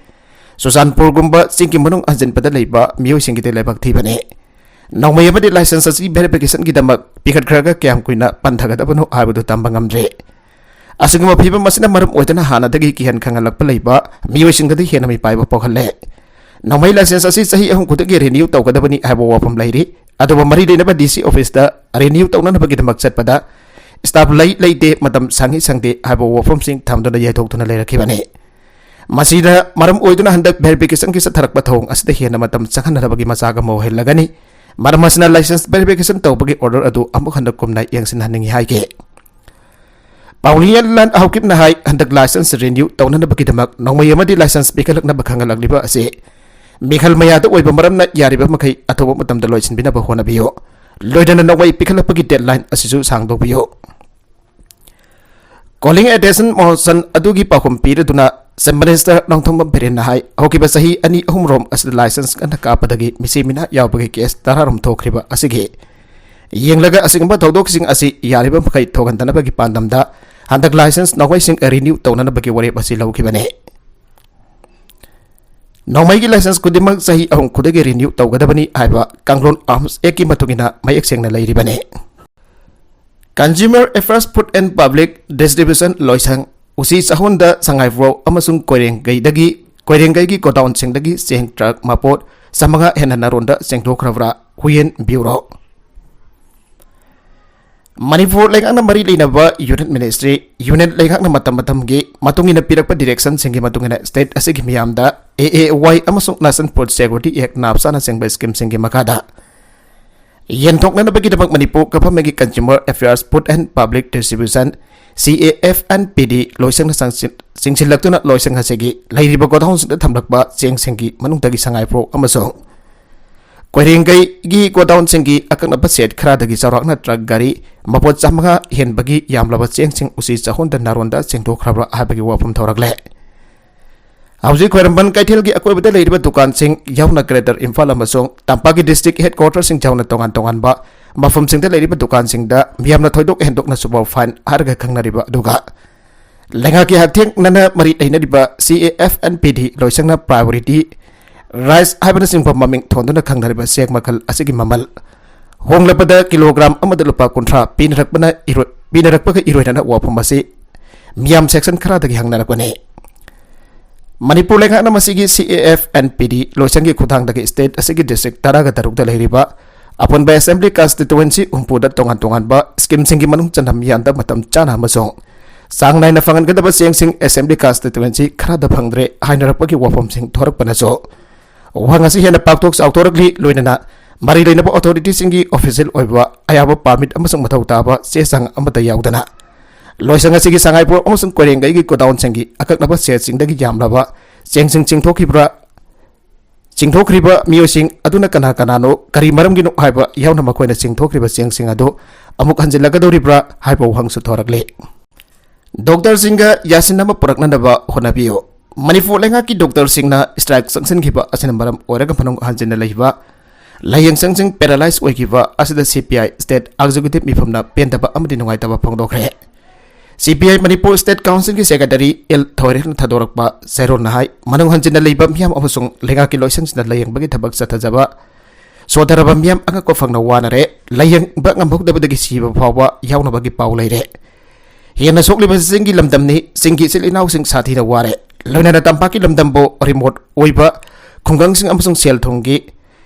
ꯆꯨꯔꯆꯥꯟꯄꯨꯔꯒꯨꯝꯕ ꯆꯤꯡꯒꯤ ꯃꯅꯨꯡ ꯍꯟꯖꯤꯟꯕꯗ ꯂꯩꯕ ꯃꯤꯑꯣꯏꯁꯤꯡꯒꯤꯗꯤ ꯂꯥꯏꯕꯛ ꯊꯤꯕꯅꯤ꯫ ꯅꯣꯡꯃꯩ ꯑꯃꯗꯤ license ꯑꯁꯤ verificationꯒꯤꯗꯃꯛ ꯄꯤꯈꯠꯈ꯭ꯔꯒ ꯀꯌꯥꯝ ꯀꯨꯏꯅ ꯄꯟꯊꯒꯗꯕꯅꯣ ꯍꯥꯏꯕꯗꯨ ꯇꯝꯕ ꯉꯝꯗ꯭ꯔꯤ꯫ ꯑꯁꯤꯒꯨꯝꯕ ꯐꯤꯕꯝ ꯑꯁꯤꯅ ꯃꯔꯝ ꯑꯣꯏꯗꯨꯅ ꯍꯥꯟꯅꯗꯒꯤ ꯀꯤꯍꯟ ꯈꯪꯍꯜꯂꯛꯄ ꯂꯩꯕ ꯃꯤꯑꯣꯏꯁꯤꯡꯗꯗꯤ ꯍꯦꯟꯅ ꯃꯤꯄꯥꯏꯕ ꯄꯣꯛꯍꯜꯂꯦ꯫ ꯅꯣꯡꯃꯩ license ꯑꯁꯤ ꯆꯍꯤ ꯑꯍꯨꯝ ꯈꯨꯗꯤꯡꯒꯤ renew ꯇꯧꯒꯗꯕꯅꯤ ꯍꯥꯏꯕ ꯋꯥꯐꯝ ꯂꯩꯔꯤ꯫ ꯑꯗꯨꯕꯨ ꯃꯔꯤ ꯂꯩꯅꯕ DC officeꯇ renew ꯇꯧꯅꯅꯕꯒꯤꯗꯃꯛ ꯆꯠꯄꯗ staff ꯂꯩ ꯂꯩꯇꯦ, ꯃꯇꯝ ꯁꯪꯏ ꯁꯪꯗꯦ ꯍꯥꯏꯕ ꯋꯥꯐꯝꯁꯤꯡ ꯊꯝꯗꯨꯅ ꯌꯩꯊꯣꯛꯇꯨꯅ ꯂꯩꯔꯛꯈꯤꯕꯅꯤ꯫ ꯃꯁꯤꯅ ꯃꯔꯝ ꯑꯣꯏꯗꯨꯅ ꯍꯟꯗꯛ verificationꯒꯤ ꯆꯠꯊꯔꯛꯄ ꯊꯧꯑꯣꯡ ꯑꯁꯤꯗ ꯍꯦꯟꯅ ꯃꯇꯝ ꯆꯪꯍꯟꯅꯅꯕꯒꯤ ꯃꯆꯥꯛ ꯑꯃ ꯑꯣꯏꯍꯜꯂꯒꯅꯤ꯫ ꯃꯔꯝ ꯑꯁꯤꯅ license verification ꯇꯧꯕꯒꯤ order ꯑꯗꯨ ꯑꯃꯨꯛ ꯍꯟꯅ ꯀꯨꯝꯅ ꯌꯦꯡꯁꯤꯟꯍꯟꯅꯤꯡꯏ ꯍꯥꯏꯈꯤ꯫ ꯄꯥꯎꯂꯤꯌꯥꯟ ꯂꯥꯟ ꯍꯥꯎꯀꯤꯞꯅ ꯍꯥꯏ, ꯍꯟꯗꯛ license renew ꯇꯧꯅꯅꯕꯒꯤꯗꯃꯛ ꯅꯣꯡꯃꯩ ꯑꯃꯗꯤ license ꯄꯤꯈꯠꯂꯛꯅꯕ ꯈꯪꯍꯜꯂꯛꯂꯤꯕ ꯑꯁꯤ ꯃꯤꯈꯜ ꯃꯌꯥꯗ ꯑꯣꯏꯕ ꯃꯔꯝꯅ ꯌꯥꯔꯤꯕ ꯃꯈꯩ ꯑꯊꯨꯕ ꯃꯇꯝꯗ ꯂꯣꯏꯁꯤꯟꯕꯤꯅꯕ ꯍꯣꯠꯅꯕꯤꯌꯨ꯫ ꯂꯣꯏꯅꯅ ꯅꯣꯡꯃꯩ ꯄꯤꯈꯠꯂꯛꯄꯒꯤ deadline ꯑꯁꯤꯁꯨ ꯁꯥꯡꯗꯣꯛꯄꯤꯌꯨ꯫ Calling attention motion ꯑꯗꯨꯒꯤ ꯄꯥꯎꯈꯨꯝ ꯄꯤꯔꯗꯨꯅ Chief Minister ꯅꯣꯡꯊꯣꯝꯕꯝ ꯕꯤꯔꯦꯟꯅ ꯍꯥꯏ, ꯍꯧꯈꯤꯕ ꯆꯍꯤ ꯑꯅꯤ ꯑꯍꯨꯝꯔꯣꯝ ꯑꯁꯤꯗ license ꯀꯟꯅ ꯀꯥꯞꯄꯗꯒꯤ ꯃꯤꯁꯤ ꯃꯤꯅꯥ ꯌꯥꯎꯕꯒꯤ case ꯇꯔꯥꯔꯣꯝ ꯊꯣꯛꯈ꯭ꯔꯤꯕ ꯑꯁꯤꯒꯤ ꯌꯦꯡꯂꯒ ꯑꯁꯤꯒꯨꯝꯕ ꯊꯧꯗꯣꯛꯁꯤꯡ ꯑꯁꯤ ꯌꯥꯔꯤꯕ ꯃꯈꯩ ꯊꯣꯛꯍꯟꯗꯅꯕꯒꯤ ꯄꯥꯟꯗꯝꯗ ꯍꯟꯗꯛ license ꯅꯣꯡꯃꯩꯁꯤꯡ renew ꯇꯧꯅꯅꯕꯒꯤ ꯋꯥꯔꯦꯞ ꯑꯁꯤ ꯂꯧꯈꯤꯕꯅꯤ꯫ ꯅꯣꯡꯃꯩꯒꯤ license ꯈꯨꯗꯤꯡꯃꯛ ꯆꯍꯤ ꯑꯍꯨꯝ ꯈꯨꯗꯤꯡꯒꯤ renew ꯇꯧꯒꯗꯕꯅꯤ ꯍꯥꯏꯕ ꯀꯥꯡꯂꯣꯟ arms actꯀꯤ ꯃꯇꯨꯡ ꯏꯟꯅ ꯃꯌꯦꯛ ꯁꯦꯡꯅ ꯂꯩꯔꯤꯕꯅꯤ꯫ Consumer Affairs Food and Public Distribution ꯂꯣꯏꯁꯪ ꯎꯆꯤ ꯆꯥꯍꯣꯟꯗ ꯁꯉꯥꯏꯄ꯭ꯔꯧ ꯑꯃꯁꯨꯡ ꯀꯣꯏꯔꯦꯡꯒꯩꯗꯒꯤ, ꯀꯣꯏꯔꯦꯡꯒꯩꯒꯤ godownꯁꯤꯡꯗꯒꯤ ꯆꯦꯡ truck ꯃꯄꯣꯠ ꯆꯥꯃꯉꯥ ꯍꯦꯟꯅ ꯅꯥꯔꯣꯟꯗ ꯆꯦꯟꯊꯣꯛꯈ꯭ꯔꯕ꯭ꯔꯥ? ꯍꯨꯌꯦꯟ Bureau꯫ ꯃꯅꯤꯄꯨꯔ ꯂꯩꯉꯥꯛꯅ ꯃꯔꯤ ꯂꯩꯅꯕ Union Ministry, Union ꯂꯩꯉꯥꯛꯅ ꯃꯇꯝ ꯃꯇꯝꯒꯤ ꯃꯇꯨꯡ ꯏꯟꯅ ꯄꯤꯔꯛꯄ directionꯁꯤꯡꯒꯤ ꯃꯇꯨꯡ ꯏꯟꯅ state ꯑꯁꯤꯒꯤ ꯃꯤꯌꯥꯝꯗ A A Y ꯑꯃꯁꯨꯡ National Food Security Act, NAFSAꯅꯆꯤꯡꯕ schemeꯁꯤꯡꯒꯤ ꯃꯈꯥꯗ ꯌꯦꯟꯊꯣꯛꯅꯅꯕꯒꯤꯗꯃꯛ Manipur governmentꯀꯤ Consumer Affairs, Food and Public Distribution, C A F and P D ꯂꯣꯏꯁꯪꯅ ꯆꯪꯁꯤꯟ-, ꯆꯤꯡꯁꯤꯜꯂꯛꯇꯨꯅ ꯂꯣꯏꯁꯪ ꯑꯁꯤꯒꯤ ꯂꯩꯔꯤꯕ godownꯁꯤꯡꯗ ꯊꯝꯂꯛꯄ ꯆꯦꯡꯁꯤꯡꯒꯤ ꯃꯅꯨꯡꯗꯒꯤ ꯁꯉꯥꯏꯄ꯭ꯔꯧ ꯑꯃꯁꯨꯡ ꯀꯣꯏꯔꯦꯡꯒꯩꯒꯤ ꯒꯣꯗꯥꯎꯟꯁꯤꯡꯒꯤ ꯑꯀꯛꯅꯕ ꯁꯦꯠ ꯈꯔꯗꯒꯤ ꯆꯥꯎꯔꯥꯛꯅ ꯇ꯭ꯔꯛ ꯒꯥꯔꯤ ꯃꯄꯣꯠ ꯆꯥꯝꯃꯉꯥ ꯍꯦꯟꯕꯒꯤ ꯌꯥꯝꯂꯕ ꯆꯦꯡꯁꯤꯡ ꯎꯆꯤ ꯆꯥꯍꯣꯟꯗ ꯅꯥꯔꯣꯟꯗ ꯆꯦꯟꯊꯣꯛꯈ꯭ꯔꯕ꯭ꯔꯥ ꯍꯥꯏꯕꯒꯤ ꯋꯥꯐꯝ ꯊꯣꯔꯛꯂꯦ꯫ ꯍꯧꯖꯤꯛ ꯈ꯭ꯋꯥꯏꯔꯝꯕꯟ ꯀꯩꯊꯦꯜꯒꯤ ꯑꯀꯣꯏꯕꯗ ꯂꯩꯔꯤꯕ ꯗꯨꯀꯥꯟꯁꯤꯡ ꯌꯥꯎꯅ ꯒ꯭ꯔꯦꯇꯔ ꯏꯝꯐꯥꯜ ꯑꯃꯁꯨꯡ ꯇꯝꯄꯥꯛꯀꯤ ꯗꯤꯁꯇ꯭ꯔꯤꯛ ꯍꯦꯗꯀ꯭ꯋꯥꯇꯔꯁꯤꯡ ꯌꯥꯎꯅ ꯇꯣꯉꯥꯟ ꯇꯣꯉꯥꯟꯕ ꯃꯐꯝꯁꯤꯡꯗ ꯂꯩꯔꯤꯕ ꯗꯨꯀꯥꯟꯁꯤꯡꯗ ꯃꯤꯌꯥꯝꯅ ꯊꯣꯏꯗꯣꯛ ꯍꯦꯟꯗꯣꯛꯅ ꯁꯨꯄꯔ ꯐꯥꯏꯟ ꯍꯥꯏꯔꯒ ꯈꯪꯅꯔꯤꯕ ꯑꯗꯨꯒ ꯂꯩꯉꯥꯛꯀꯤ ꯍꯛꯊꯦꯡꯅꯅ ꯃꯔꯤ ꯂꯩꯅꯔꯤꯕ ꯁꯤ A F N P D ꯂꯣꯏꯁꯪꯅ priority rice ꯍꯥꯏꯕꯅꯆꯤꯡꯕ ꯃꯃꯤꯡ ꯊꯣꯟꯗꯨꯅ ꯈꯪꯅꯔꯤꯕ ꯆꯦꯡ ꯃꯈꯜ ꯑꯁꯤꯒꯤ ꯃꯃꯜ ꯍꯣꯡꯂꯕꯗ ꯀꯤꯂꯣꯒ꯭ꯔꯥꯝ ꯑꯃꯗ ꯂꯨꯄꯥ ꯀꯨꯟꯊ꯭ꯔꯥ ꯄꯤꯅꯔꯛꯄꯅ ꯏꯔꯣꯏ-, ꯄꯤꯅꯔꯛꯄꯒ ꯏꯔꯣꯏꯅꯅ ꯋꯥꯐꯝ ꯑꯁꯤ ꯃꯤꯌꯥꯝ ꯁꯦꯛꯁꯟ ꯈꯔꯗꯒꯤ ꯍꯪꯅꯔꯛꯄꯅꯤ꯫ ꯃꯅꯤꯄꯨꯔ ꯂꯩꯉꯥꯛꯅ ꯃꯁꯤꯒꯤ ꯁꯤ ꯑꯦ ꯑꯦꯐ ꯑꯦꯟ ꯄꯤ ꯗꯤ ꯂꯣꯏꯁꯪꯒꯤ ꯈꯨꯠꯊꯥꯡꯗꯒꯤ ꯁ꯭ꯇꯦꯠ ꯑꯁꯤꯒꯤ ꯗꯤꯁꯇ꯭ꯔꯤꯛ ꯇꯔꯥꯒ ꯇꯔꯨꯛꯇ ꯂꯩꯔꯤꯕ ꯑꯄꯨꯟꯕ ꯑꯦꯁꯦꯝꯕ꯭ꯂꯤ ꯀꯟꯁꯇꯤꯇꯨꯋꯦꯟꯁꯤ ꯍꯨꯝꯐꯨꯗ ꯇꯣꯉꯥꯟ ꯇꯣꯉꯥꯟꯕ ꯁ꯭ꯀꯤꯝꯁꯤꯡꯒꯤ ꯃꯅꯨꯡ ꯆꯟꯅ ꯃꯤꯌꯥꯝꯗ ꯃꯇꯝ ꯆꯥꯅ ꯑꯃꯁꯨꯡ ꯆꯥꯡ ꯅꯥꯏꯅ ꯐꯪꯍꯟꯒꯗꯕ ꯆꯦꯡꯁꯤꯡ ꯑꯦꯁꯦꯝꯕ꯭ꯂꯤ ꯀꯟꯁꯇꯤꯇꯨꯋꯦꯟꯁꯤ ꯈꯔꯗ ꯐꯪꯗ꯭ꯔꯦ ꯍꯥꯏꯅꯔꯛꯄꯒꯤ ꯋꯥꯐꯝꯁꯤꯡ ꯊꯣꯔꯛꯄꯅꯁꯨ ꯋꯥꯍꯪ ꯑꯁꯤ ꯍꯦꯟꯅ ꯄꯥꯛꯊꯣꯛ ꯆꯥꯎꯊꯣꯔꯛꯂꯤ꯫ ꯂꯣꯏꯅꯅ ꯃꯔꯤ ꯂꯩꯅꯕ ꯑꯣꯊꯣꯔꯤꯇꯤꯁꯤꯡꯒꯤ ꯑꯣꯐꯤꯁꯤꯌꯦꯜ ꯑꯣꯏꯕ ꯑꯌꯥꯕ ꯄꯥꯔꯃꯤꯠ ꯑꯃꯁꯨꯡ ꯃꯊꯧ ꯇꯥꯕ ꯆꯦ ꯆꯥꯡ ꯑꯃꯠꯇ ꯌꯥꯎꯗꯅ ꯂꯣꯏꯁꯪ ꯑꯁꯤꯒꯤ ꯁꯉꯥꯏꯄ꯭ꯔꯧ ꯑꯃꯁꯨꯡ ꯀꯣꯏꯔꯦꯡꯒꯩꯒꯤ ꯒꯣꯗꯥꯎꯟꯁꯤꯡꯒꯤ ꯑꯀꯛꯅꯕ ꯁꯦꯠꯁꯤꯡꯗꯒꯤ ꯌꯥꯝꯂꯕ ꯆꯦꯡꯁꯤꯡ ꯆꯤꯡꯊꯣꯛꯈꯤꯕ꯭ꯔꯥ, ꯆꯤꯡꯊꯣꯛꯈ꯭ꯔꯤꯕ ꯃꯤꯑꯣꯏꯁꯤꯡ ꯑꯗꯨꯅ ꯀꯅꯥ ꯀꯅꯥꯅꯣ, ꯀꯔꯤ ꯃꯔꯝꯒꯤꯅꯣ ꯍꯥꯏꯕ ꯌꯥꯎꯅ ꯃꯈꯣꯏꯅ ꯆꯤꯡꯊꯣꯛꯈ꯭ꯔꯤꯕ ꯆꯦꯡꯁꯤꯡ ꯑꯗꯨ ꯑꯃꯨꯛ ꯍꯟꯖꯤꯜꯂꯛꯀꯗꯧꯔꯤꯕ꯭ꯔꯥ ꯍꯥꯏꯕ ꯋꯥꯍꯪꯁꯨ ꯊꯣꯔꯛꯂꯤ꯫ ꯗꯣꯛꯇꯔꯁꯤꯡꯒ ꯌꯥꯁꯤꯟꯅꯕ ꯄꯨꯔꯛꯅꯅꯕ ꯍꯣꯠꯅꯕꯤꯌꯨ꯫ ꯃꯅꯤꯄꯨꯔ ꯂꯩꯉꯥꯛꯀꯤ ꯗꯣꯛꯇꯔꯁꯤꯡꯅ ꯁ꯭ꯇ꯭ꯔꯥꯏꯛ ꯆꯪꯁꯤꯟꯈꯤꯕ ꯑꯁꯤꯅ ꯃꯔꯝ ꯑꯣꯏꯔꯒ ꯃꯅꯨꯡ ꯍꯟꯖꯤꯟꯅ ꯂꯩꯕ ꯂꯥꯏꯌꯦꯡ ꯆꯪꯁꯤꯡ ꯄꯦꯔꯥꯂꯥꯏꯁ ꯑꯣꯏꯈꯤꯕ ꯑꯁꯤꯗ ꯁꯤ ꯄꯤ ꯑꯥꯏ ꯁ꯭ꯇꯦꯠ ꯑꯦꯛꯖꯤꯀ꯭ꯌꯨꯇꯤꯚ ꯃꯤꯐꯝꯅ ꯄꯦꯟꯗꯕ ꯑꯃꯗꯤ ꯅꯨꯡꯉꯥꯏꯇꯕ ꯐꯣꯡꯗꯣꯛꯈ꯭ꯔꯦ꯫ ꯁꯤ ꯄꯤ ꯑꯥꯏ ꯃꯅꯤꯄꯨꯔ ꯁ꯭ꯇꯦꯠ ꯀꯥꯎꯟꯁꯤꯜꯒꯤ ꯁꯦꯀ꯭ꯔꯦꯇꯔꯤ ꯑꯦꯜ ꯊꯣꯏꯔꯦꯟꯅ ꯊꯥꯗꯣꯔꯛꯄ ꯆꯦꯔꯣꯜꯅ ꯍꯥꯏ, ꯃꯅꯨꯡ ꯍꯟꯖꯤꯟꯅ ꯂꯩꯕ ꯃꯤꯌꯥꯝ ꯑꯃꯁꯨꯡ ꯂꯩꯉꯥꯛꯀꯤ ꯂꯣꯏꯁꯪꯁꯤꯡꯗ ꯂꯥꯌꯦꯡꯕꯒꯤ ꯊꯕꯛ ꯆꯠꯊꯖꯕ ꯁꯣꯊꯔꯕ ꯃꯤꯌꯥꯝ ꯑꯉꯛꯄ ꯐꯪꯅ ꯋꯥꯅꯔꯦ꯫ ꯂꯥꯌꯦꯡꯕ ꯉꯝꯍꯧꯗꯕꯗꯒꯤ ꯁꯤꯕ ꯐꯥꯎꯕ ꯌꯥꯎꯅꯕꯒꯤ ꯄꯥꯎ ꯂꯩꯔꯦ꯫ ꯍꯦꯟꯅ ꯁꯣꯛꯂꯤꯕꯁꯤ ꯆꯤꯡꯒꯤ ꯂꯝꯗꯝꯅꯤ꯫ ꯆꯤꯡꯒꯤ ꯏꯆꯤꯜ ꯏꯅꯥꯎꯁꯤꯡ ꯁꯥꯊꯤꯅ ꯋꯥꯔꯦ꯫ ꯂꯣꯏꯅꯅ ꯇꯝꯄꯥꯛꯀꯤ ꯂꯝꯗꯝꯕꯨ ꯔꯤꯃꯣꯠ ꯑꯣꯏꯕ ꯈꯨꯡꯒꯪꯁꯤꯡ ꯑꯃꯁꯨꯡ ꯁꯦꯜ ꯊꯨꯝꯒꯤ,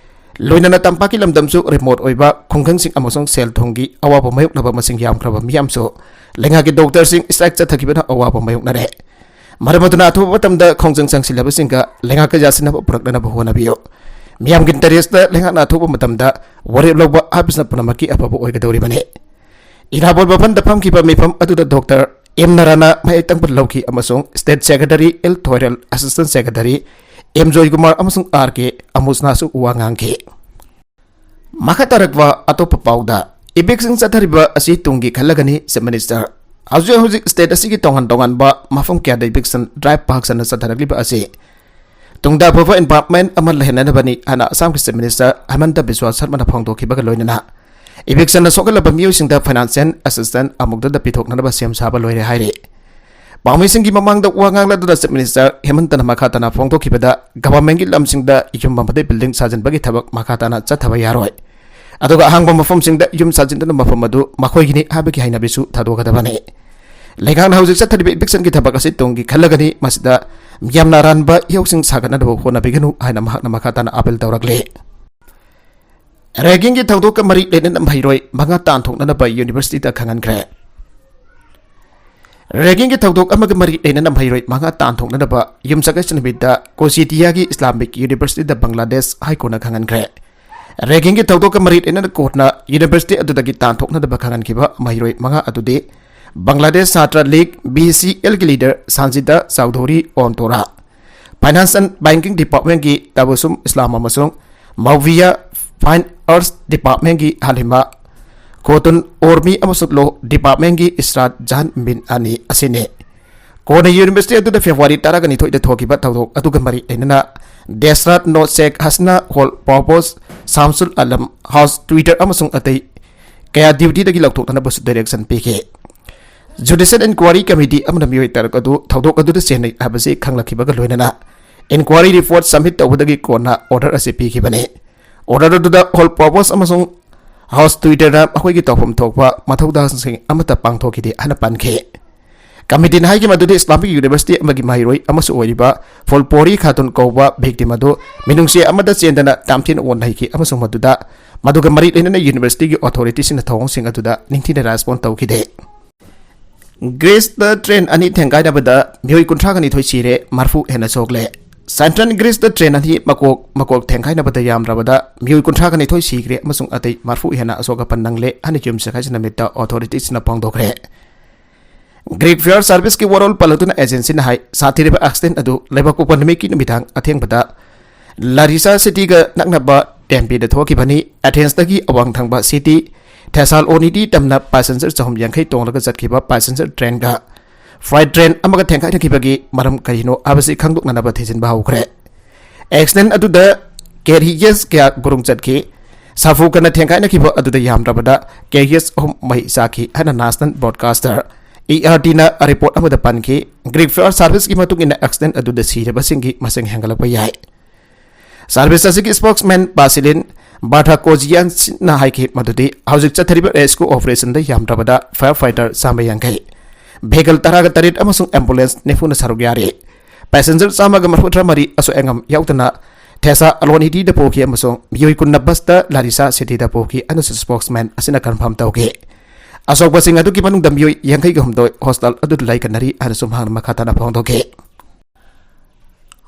ꯂꯣꯏꯅꯅ ꯇꯝꯄꯥꯛꯀꯤ ꯂꯝꯗꯝꯁꯨ ꯔꯤꯃꯣꯠ ꯑꯣꯏꯕ ꯈꯨꯡꯒꯪꯁꯤꯡ ꯑꯃꯁꯨꯡ ꯁꯦꯜ ꯊꯨꯝꯒꯤ ꯑꯋꯥꯕ ꯃꯥꯌꯣꯛꯅꯕ ꯃꯁꯤꯡ ꯌꯥꯝꯈ꯭ꯔꯕ ꯃꯤꯌꯥꯝꯁꯨ ꯂꯩꯉꯥꯛꯀꯤ ꯗꯣꯛꯇꯔꯁꯤꯡ ꯁ꯭ꯇ꯭ꯔꯥꯏꯛ ꯆꯠꯊꯈꯤꯕꯅ ꯑꯋꯥꯕ ꯃꯥꯌꯣꯛꯅꯔꯦ꯫ ꯃꯔꯝ ꯑꯗꯨꯅ ꯑꯊꯨꯕ ꯃꯇꯝꯗ ꯈꯣꯡꯖꯪ ꯆꯪꯁꯤꯜꯂꯕꯁꯤꯡꯒ ꯂꯩꯉꯥꯛꯀ ꯌꯥꯁꯤꯟꯅꯕ ꯄꯨꯔꯛꯅꯅꯕ ꯍꯣꯠꯅꯕꯤꯌꯨ꯫ ꯃꯤꯌꯥꯝꯒꯤ ꯏꯟꯇꯔꯦꯁꯇ ꯂꯩꯉꯥꯛꯅ ꯑꯊꯨꯕ ꯃꯇꯝꯗ ꯋꯥꯔꯦꯞ ꯂꯧꯕ ꯍꯥꯏꯕꯁꯤꯅ ꯄꯨꯝꯅꯃꯛꯀꯤ ꯑꯐꯕ ꯑꯣꯏꯒꯗꯧꯔꯤꯕꯅꯤ꯫ ꯏꯔꯥꯕꯣꯠ ꯃꯐꯝꯗ ꯐꯝꯈꯤꯕ ꯃꯤꯐꯝ ꯑꯗꯨꯗ ꯗꯣꯛꯇꯔ ꯑꯦꯝ ꯅꯥꯔꯥꯅ ꯃꯍꯩ ꯇꯪꯕ ꯂꯧꯈꯤ ꯑꯃꯁꯨꯡ state secretary L Thoirel, assistant secretary M Joykumar ꯑꯃꯁꯨꯡ ꯑꯥꯔ ꯀꯦ ꯑꯃꯨꯁꯅꯥꯁꯨ ꯋꯥ ꯉꯥꯡꯈꯤ꯫ ꯃꯈꯥ ꯇꯥꯔꯛꯄ ꯑꯇꯣꯞꯄ ꯄꯥꯎꯗ, eviction ꯆꯠꯊꯔꯤꯕ ꯑꯁꯤ ꯇꯨꯡꯒꯤ ꯈꯜꯂꯒꯅꯤ, Chief Minister꯫ ꯍꯧꯖꯤꯛ ꯍꯧꯖꯤꯛ state ꯑꯁꯤꯒꯤ ꯇꯣꯉꯥꯟ ꯇꯣꯉꯥꯟꯕ ꯃꯐꯝ ꯀꯌꯥꯗ eviction drive ꯄꯥꯛ ꯁꯟꯅ ꯆꯠꯊꯔꯛꯂꯤꯕ ꯑꯁꯤ ꯇꯨꯡꯗ ꯑꯐꯕ environment ꯑꯃ ꯂꯩꯍꯟꯅꯕꯅꯤ ꯍꯥꯏꯅ ꯑꯁꯥꯝꯒꯤ Chief Minister ꯍꯤꯃꯟꯇ ꯕꯤꯁ꯭ꯋꯥ ꯁꯔꯃꯅ ꯐꯣꯡꯗꯣꯛꯈꯤꯕꯒ ꯂꯣꯏꯅꯅ evictionꯅ ꯁꯣꯛꯍꯜꯂꯕ ꯃꯤꯑꯣꯏꯁꯤꯡꯗ financial assistance ꯑꯃꯨꯛꯇꯗ ꯄꯤꯊꯣꯛꯅꯅꯕ ꯁꯦꯝ ꯁꯥꯕ ꯂꯣꯏꯔꯦ ꯍꯥꯏꯔꯤ꯫ ꯄꯥꯎꯃꯤꯁꯤꯡꯒꯤ ꯃꯃꯥꯡꯗ ꯋꯥ ꯉꯥꯡꯂꯗꯨꯅ Chief Minister ꯍꯤꯃꯟꯇꯅ ꯃꯈꯥ ꯇꯥꯅ ꯐꯣꯡꯗꯣꯛꯈꯤꯕꯗ, governmentꯀꯤ ꯂꯝꯁꯤꯡꯗ ꯌꯨꯝ ꯑꯃꯗꯤ building ꯁꯥꯖꯤꯟꯕꯒꯤ ꯊꯕꯛ ꯃꯈꯥ ꯇꯥꯅ ꯆꯠꯊꯕ ꯌꯥꯔꯣꯏ꯫ ꯑꯗꯨꯒ ꯑꯍꯥꯡꯕ ꯃꯐꯝꯁꯤꯡꯗ ꯌꯨꯝ ꯁꯥꯖꯤꯟꯗꯨꯅ ꯃꯐꯝ ꯑꯗꯨ ꯃꯈꯣꯏꯒꯤꯅꯤ ꯍꯥꯏꯕꯒꯤ ꯍꯩꯅꯕꯤꯁꯨ ꯊꯥꯗꯣꯛꯀꯗꯕꯅꯤ꯫ ꯂꯩꯉꯥꯛꯅ ꯍꯧꯖꯤꯛ ꯆꯠꯊꯔꯤꯕ evictionꯒꯤ ꯊꯕꯛ ꯑꯁꯤ ꯇꯨꯡꯒꯤ ꯈꯜꯂꯒꯅꯤ, ꯃꯁꯤꯗ ꯌꯥꯝꯅ ꯑꯔꯥꯟꯕ ꯏꯍꯧꯁꯤꯡ ꯁꯥꯒꯠꯅꯅꯕ ꯍꯣꯠꯅꯕꯤꯒꯅꯨ ꯍꯥꯏꯅ ꯃꯍꯥꯛꯅ ꯃꯈꯥ ꯇꯥꯅ appeal ꯇꯧꯔꯛꯂꯤ꯫ Raggingꯒꯤ ꯊꯧꯗꯣꯛꯀ ꯃꯔꯤ ꯂꯩꯅꯅ ꯃꯍꯩꯔꯣꯏ ꯃꯉꯥ ꯇꯥꯟꯊꯣꯛꯅꯅꯕ universityꯗ ꯈꯪꯍꯟꯈ꯭ꯔꯦ꯫ Raggingꯒꯤ ꯊꯧꯗꯣꯛ ꯑꯃꯒ ꯃꯔꯤ ꯂꯩꯅꯅ ꯃꯍꯩꯔꯣꯏ ꯃꯉꯥ ꯇꯥꯟꯊꯣꯛꯅꯅꯕ ꯌꯨꯝꯁꯀꯩꯁ ꯅꯨꯃꯤꯠꯇ ꯀꯣꯆꯤꯇꯤꯌꯥꯒꯤ Islamic Universityꯗ ꯕꯪꯒ꯭ꯂꯥꯗꯦꯁ High Courtꯅ ꯈꯪꯍꯟꯈ꯭ꯔꯦ꯫ Raggingꯒꯤ ꯊꯧꯗꯣꯛꯀ ꯃꯔꯤ ꯂꯩꯅꯅ courtꯅ university ꯑꯗꯨꯗꯒꯤ ꯇꯥꯟꯊꯣꯛꯅꯅꯕ ꯈꯪꯍꯟꯈꯤꯕ ꯃꯍꯩꯔꯣꯏ ꯃꯉꯥ ꯑꯗꯨꯗꯤ Bangladesh Chhatra League, BCLꯒꯤ leader ꯁꯥꯟꯖꯤꯗꯥ Chaudhuri ꯑꯣꯟꯇꯣꯔꯥ, Finance and Banking Departmentꯀꯤ ꯇꯕꯁꯨꯝ ꯏꯁꯂꯥꯝ ꯑꯃꯁꯨꯡ ꯃꯧꯕꯤꯌꯥ Fine Arts Departmentꯀꯤ ꯍꯥꯂꯤꯃꯥ ꯈꯣꯇꯨꯟ, ꯑꯣꯔꯃꯤ ꯑꯃꯁꯨꯡ Law Departmentꯀꯤ ꯏꯁ꯭ꯔꯥꯠ ꯖꯥꯟ ꯃꯤꯟ ꯑꯅꯤ ꯑꯁꯤꯅꯤ꯫ ꯀꯣꯟꯅ university ꯑꯗꯨꯗ February ꯇꯔꯥꯅꯤꯊꯣꯏꯗ ꯊꯣꯛꯈꯤꯕ ꯊꯧꯗꯣꯛ ꯑꯗꯨꯒ ꯃꯔꯤ ꯂꯩꯅꯅ ꯗꯦꯁꯔꯥꯠ ꯅꯣ ꯁꯦꯈ Hasina hall propose ꯁꯥꯝꯁꯨꯜ Alam house Twitter ꯑꯃꯁꯨꯡ ꯑꯇꯩ ꯀꯌꯥ dutyꯗꯒꯤ ꯂꯧꯊꯣꯛꯅꯅꯕꯁꯨ direction ꯄꯤꯈꯤ꯫ Judicial Inquiry Committee ꯑꯃꯅ ꯃꯤꯑꯣꯏ ꯇꯔꯨꯛ ꯑꯗꯨ ꯊꯧꯗꯣꯛ ꯑꯗꯨꯗ ꯆꯦꯟꯅꯩ ꯍꯥꯏꯕꯁꯤ ꯈꯪꯂꯛꯈꯤꯕꯒ ꯂꯣꯏꯅꯅ inquiry report submit ꯇꯧꯕꯗꯒꯤ ꯀꯣꯟꯅ order ꯑꯁꯤ ꯄꯤꯈꯤꯕꯅꯤ꯫ Order ꯑꯗꯨꯗ ꯍꯣꯜ ꯄ꯭ꯔꯣꯄꯣꯁ ꯑꯃꯁꯨꯡ ꯍꯥꯎꯁ Twitterꯅ ꯃꯈꯣꯏꯒꯤ ꯇꯧꯐꯝ ꯊꯣꯛꯄ ꯃꯊꯧꯗꯥꯡꯁꯤꯡ ꯑꯃꯠꯇ ꯄꯥꯡꯊꯣꯛꯈꯤꯗꯦ ꯍꯥꯏꯅ ꯄꯟꯈꯤ꯫ Committeeꯅ ꯍꯥꯏꯈꯤ ꯃꯗꯨꯗꯤ Islamic University ꯑꯃꯒꯤ ꯃꯍꯩꯔꯣꯏ ꯑꯃꯁꯨ ꯑꯣꯏꯔꯤꯕ ꯐꯨꯜꯄꯣꯔꯤ ꯈꯥꯇꯨꯟ ꯀꯧꯕ victim ꯑꯗꯨ ꯃꯤꯅꯨꯡꯁꯤ ꯑꯃꯗ ꯆꯦꯟꯗꯅ ꯇꯝꯊꯤꯅ ꯑꯣꯠꯅꯩꯈꯤ ꯑꯃꯁꯨꯡ ꯃꯗꯨꯗ, ꯃꯗꯨꯒ ꯃꯔꯤ ꯂꯩꯅꯅ universityꯒꯤ authorityꯁꯤꯡꯅ ꯊꯧꯑꯣꯡꯁꯤꯡ ꯑꯗꯨꯗ ꯅꯤꯡꯊꯤꯅ respond ꯇꯧꯈꯤꯗꯦ꯫ Greeceꯇ train ꯑꯅꯤ ꯊꯦꯡꯒꯥꯏꯅꯕꯗ ꯃꯤꯑꯣꯏ ꯀꯨꯟꯊ꯭ꯔꯥꯒ ꯅꯤꯊꯣꯏ ꯁꯤꯔꯦ, ꯃꯔꯐꯨ ꯍꯦꯟꯅ ꯁꯣꯛꯂꯦ꯫ Central Greeceꯇ train ꯑꯅꯤ ꯃꯀꯣꯛ ꯃꯀꯣꯛ ꯊꯦꯡꯒꯥꯏꯅꯕꯗ ꯌꯥꯝꯗ꯭ꯔꯕꯗ ꯃꯤꯑꯣꯏ ꯀꯨꯟꯊ꯭ꯔꯥꯒ ꯅꯤꯊꯣꯏ ꯁꯤꯈ꯭ꯔꯦ ꯑꯃꯁꯨꯡ ꯑꯇꯩ ꯃꯔꯐꯨ ꯍꯦꯟꯅ ꯑꯁꯣꯛ ꯑꯄꯟ ꯅꯪꯂꯦ ꯍꯥꯏꯅ ꯌꯨꯝꯁꯀꯩꯁ ꯅꯨꯃꯤꯠꯇ authorityꯁꯤꯡꯅ ꯐꯣꯡꯗꯣꯛꯈ꯭ꯔꯦ꯫ Greek Fire Serviceꯀꯤ ꯋꯥꯔꯣꯜ ꯄꯜꯂꯗꯨꯅ agencyꯅ ꯍꯥꯏ, ꯁꯥꯊꯤꯔꯕ accident ꯑꯗꯨ ꯂꯩꯕꯥꯛꯄꯣꯛꯄ ꯅꯨꯃꯤꯠꯀꯤ ꯅꯨꯃꯤꯗꯥꯡ ꯑꯊꯦꯡꯕꯗ Larissa cityꯒ ꯅꯛꯅꯕ ꯇꯦꯝꯄꯦꯗ ꯊꯣꯛꯈꯤꯕꯅꯤ꯫ ꯑꯦꯊꯦꯟꯁꯇꯒꯤ ꯑꯋꯥꯡ ꯊꯪꯕ ꯁꯤꯇꯤ ꯊꯦꯁꯥꯂꯣꯅꯤꯇꯤ ꯇꯝꯅ ꯄꯦꯁꯦꯟꯖꯔ ꯆꯍꯨꯝ ꯌꯥꯡꯈꯩ ꯇꯣꯡꯂꯒ ꯆꯠꯈꯤꯕ ꯄꯦꯁꯦꯟꯖꯔ ꯇ꯭ꯔꯦꯟꯒ ꯐ꯭ꯔꯥꯏꯠ ꯇ꯭ꯔꯦꯟ ꯑꯃꯒ ꯊꯦꯡꯒꯥꯏꯅꯈꯤꯕꯒꯤ ꯃꯔꯝ ꯀꯔꯤꯅꯣ ꯍꯥꯏꯕꯁꯤ ꯈꯪꯗꯣꯛꯅꯅꯕ ꯊꯤꯖꯤꯟꯕ ꯍꯧꯈ꯭ꯔꯦ꯫ ꯑꯦꯛꯁꯤꯗꯦꯟ ꯑꯗꯨꯗ ꯀꯦꯔꯤꯌꯦꯖ ꯀꯌꯥ ꯒꯨꯔꯨꯡ ꯆꯠꯈꯤ꯫ ꯁꯥꯐꯨ ꯀꯟꯅ ꯊꯦꯡꯒꯥꯏꯅꯈꯤꯕ ꯑꯗꯨꯗ ꯌꯥꯝꯗ꯭ꯔꯕꯗ ꯀꯦꯔꯤꯌꯦꯖ ꯑꯍꯨꯝ ꯃꯩ ꯆꯥꯛꯈꯤ ꯍꯥꯏꯅ ꯅꯦꯁꯅꯦꯜ ꯕ꯭ꯔꯣꯗꯀꯥꯁꯇꯔ ꯏ ꯑꯥꯔ ꯇꯤꯅ ꯔꯤꯄꯣꯔꯠ ꯑꯃꯗ ꯄꯟꯈꯤ꯫ ꯒ꯭ꯔꯤꯛ ꯐꯥꯌꯔ ꯁꯥꯔꯚꯤꯁꯀꯤ ꯃꯇꯨꯡ ꯏꯟꯅ ꯑꯦꯛꯁꯤꯗꯦꯟ ꯑꯗꯨꯗ ꯁꯤꯔꯕꯁꯤꯡꯒꯤ ꯃꯁꯤꯡ ꯍꯦꯟꯒꯠꯂꯛꯄ ꯌꯥꯏ꯫ ꯁꯥꯔꯚꯤꯁ ꯑꯁꯤꯒꯤ ꯁ꯭ꯄꯣꯛꯁꯃꯦꯟ ꯕꯥꯁꯤꯂꯤꯟ ꯕꯥꯔꯊꯥꯀꯣꯖꯤꯌꯥꯟꯁꯅ ꯍꯥꯏꯈꯤ ꯃꯗꯨꯗꯤ ꯍꯧꯖꯤꯛ ꯆꯠꯊꯔꯤꯕ ꯔꯦꯁꯀ꯭ꯌꯨ ꯑꯣꯄꯔꯦꯁꯟꯗ ꯌꯥꯝꯗ꯭ꯔꯕꯗ ꯐꯥꯌꯔ ꯐꯥꯏꯇꯔ ꯆꯥꯝꯃ ꯌꯥꯡꯈꯩ, ꯚꯤꯍꯤꯀꯜ ꯇꯔꯥꯒ ꯇꯔꯦꯠ ꯑꯃꯁꯨꯡ ꯑꯦꯝꯕꯨꯂꯦꯟꯁ ꯅꯤꯐꯨꯅ ꯁꯔꯨꯛ ꯌꯥꯔꯤ꯫ ꯄꯦꯁꯦꯟꯖꯔ ꯆꯥꯝꯃꯒ ꯃꯔꯤꯐꯨꯇꯔꯥ ꯃꯔꯤ ꯑꯁꯣꯏ ꯑꯉꯥꯝ ꯌꯥꯎꯗꯅ ꯊꯦꯁꯥꯂꯣꯅꯤꯇꯤꯗ ꯄꯨꯈꯤ ꯑꯃꯁꯨꯡ ꯃꯤꯑꯣꯏ ꯀꯨꯟꯅ ꯕꯁꯇ ꯂꯥꯔꯤꯁꯥ ꯁꯤꯇꯤꯗ ꯄꯨꯈꯤ ꯍꯥꯏꯅꯁꯨ ꯁ꯭ꯄꯣꯛꯁꯃꯦꯟ ꯑꯁꯤꯅ ꯀꯟꯐꯥꯔꯝ ꯇꯧꯈꯤ꯫ ꯑꯁꯣꯛꯄꯁꯤꯡ ꯑꯗꯨꯒꯤ ꯃꯅꯨꯡꯗ ꯃꯤꯑꯣꯏ ꯌꯥꯡꯈꯩꯒ ꯍꯨꯝꯗꯣꯏ ꯍꯣꯁꯄꯤꯇꯥꯜ ꯑꯗꯨꯗ ꯂꯩꯀꯠꯅꯔꯤ ꯍꯥꯏꯅꯁꯨ ꯃꯍꯥꯛꯅ ꯃꯈꯥ ꯇꯥꯅ ꯐꯣꯡꯗꯣꯛꯈꯤ꯫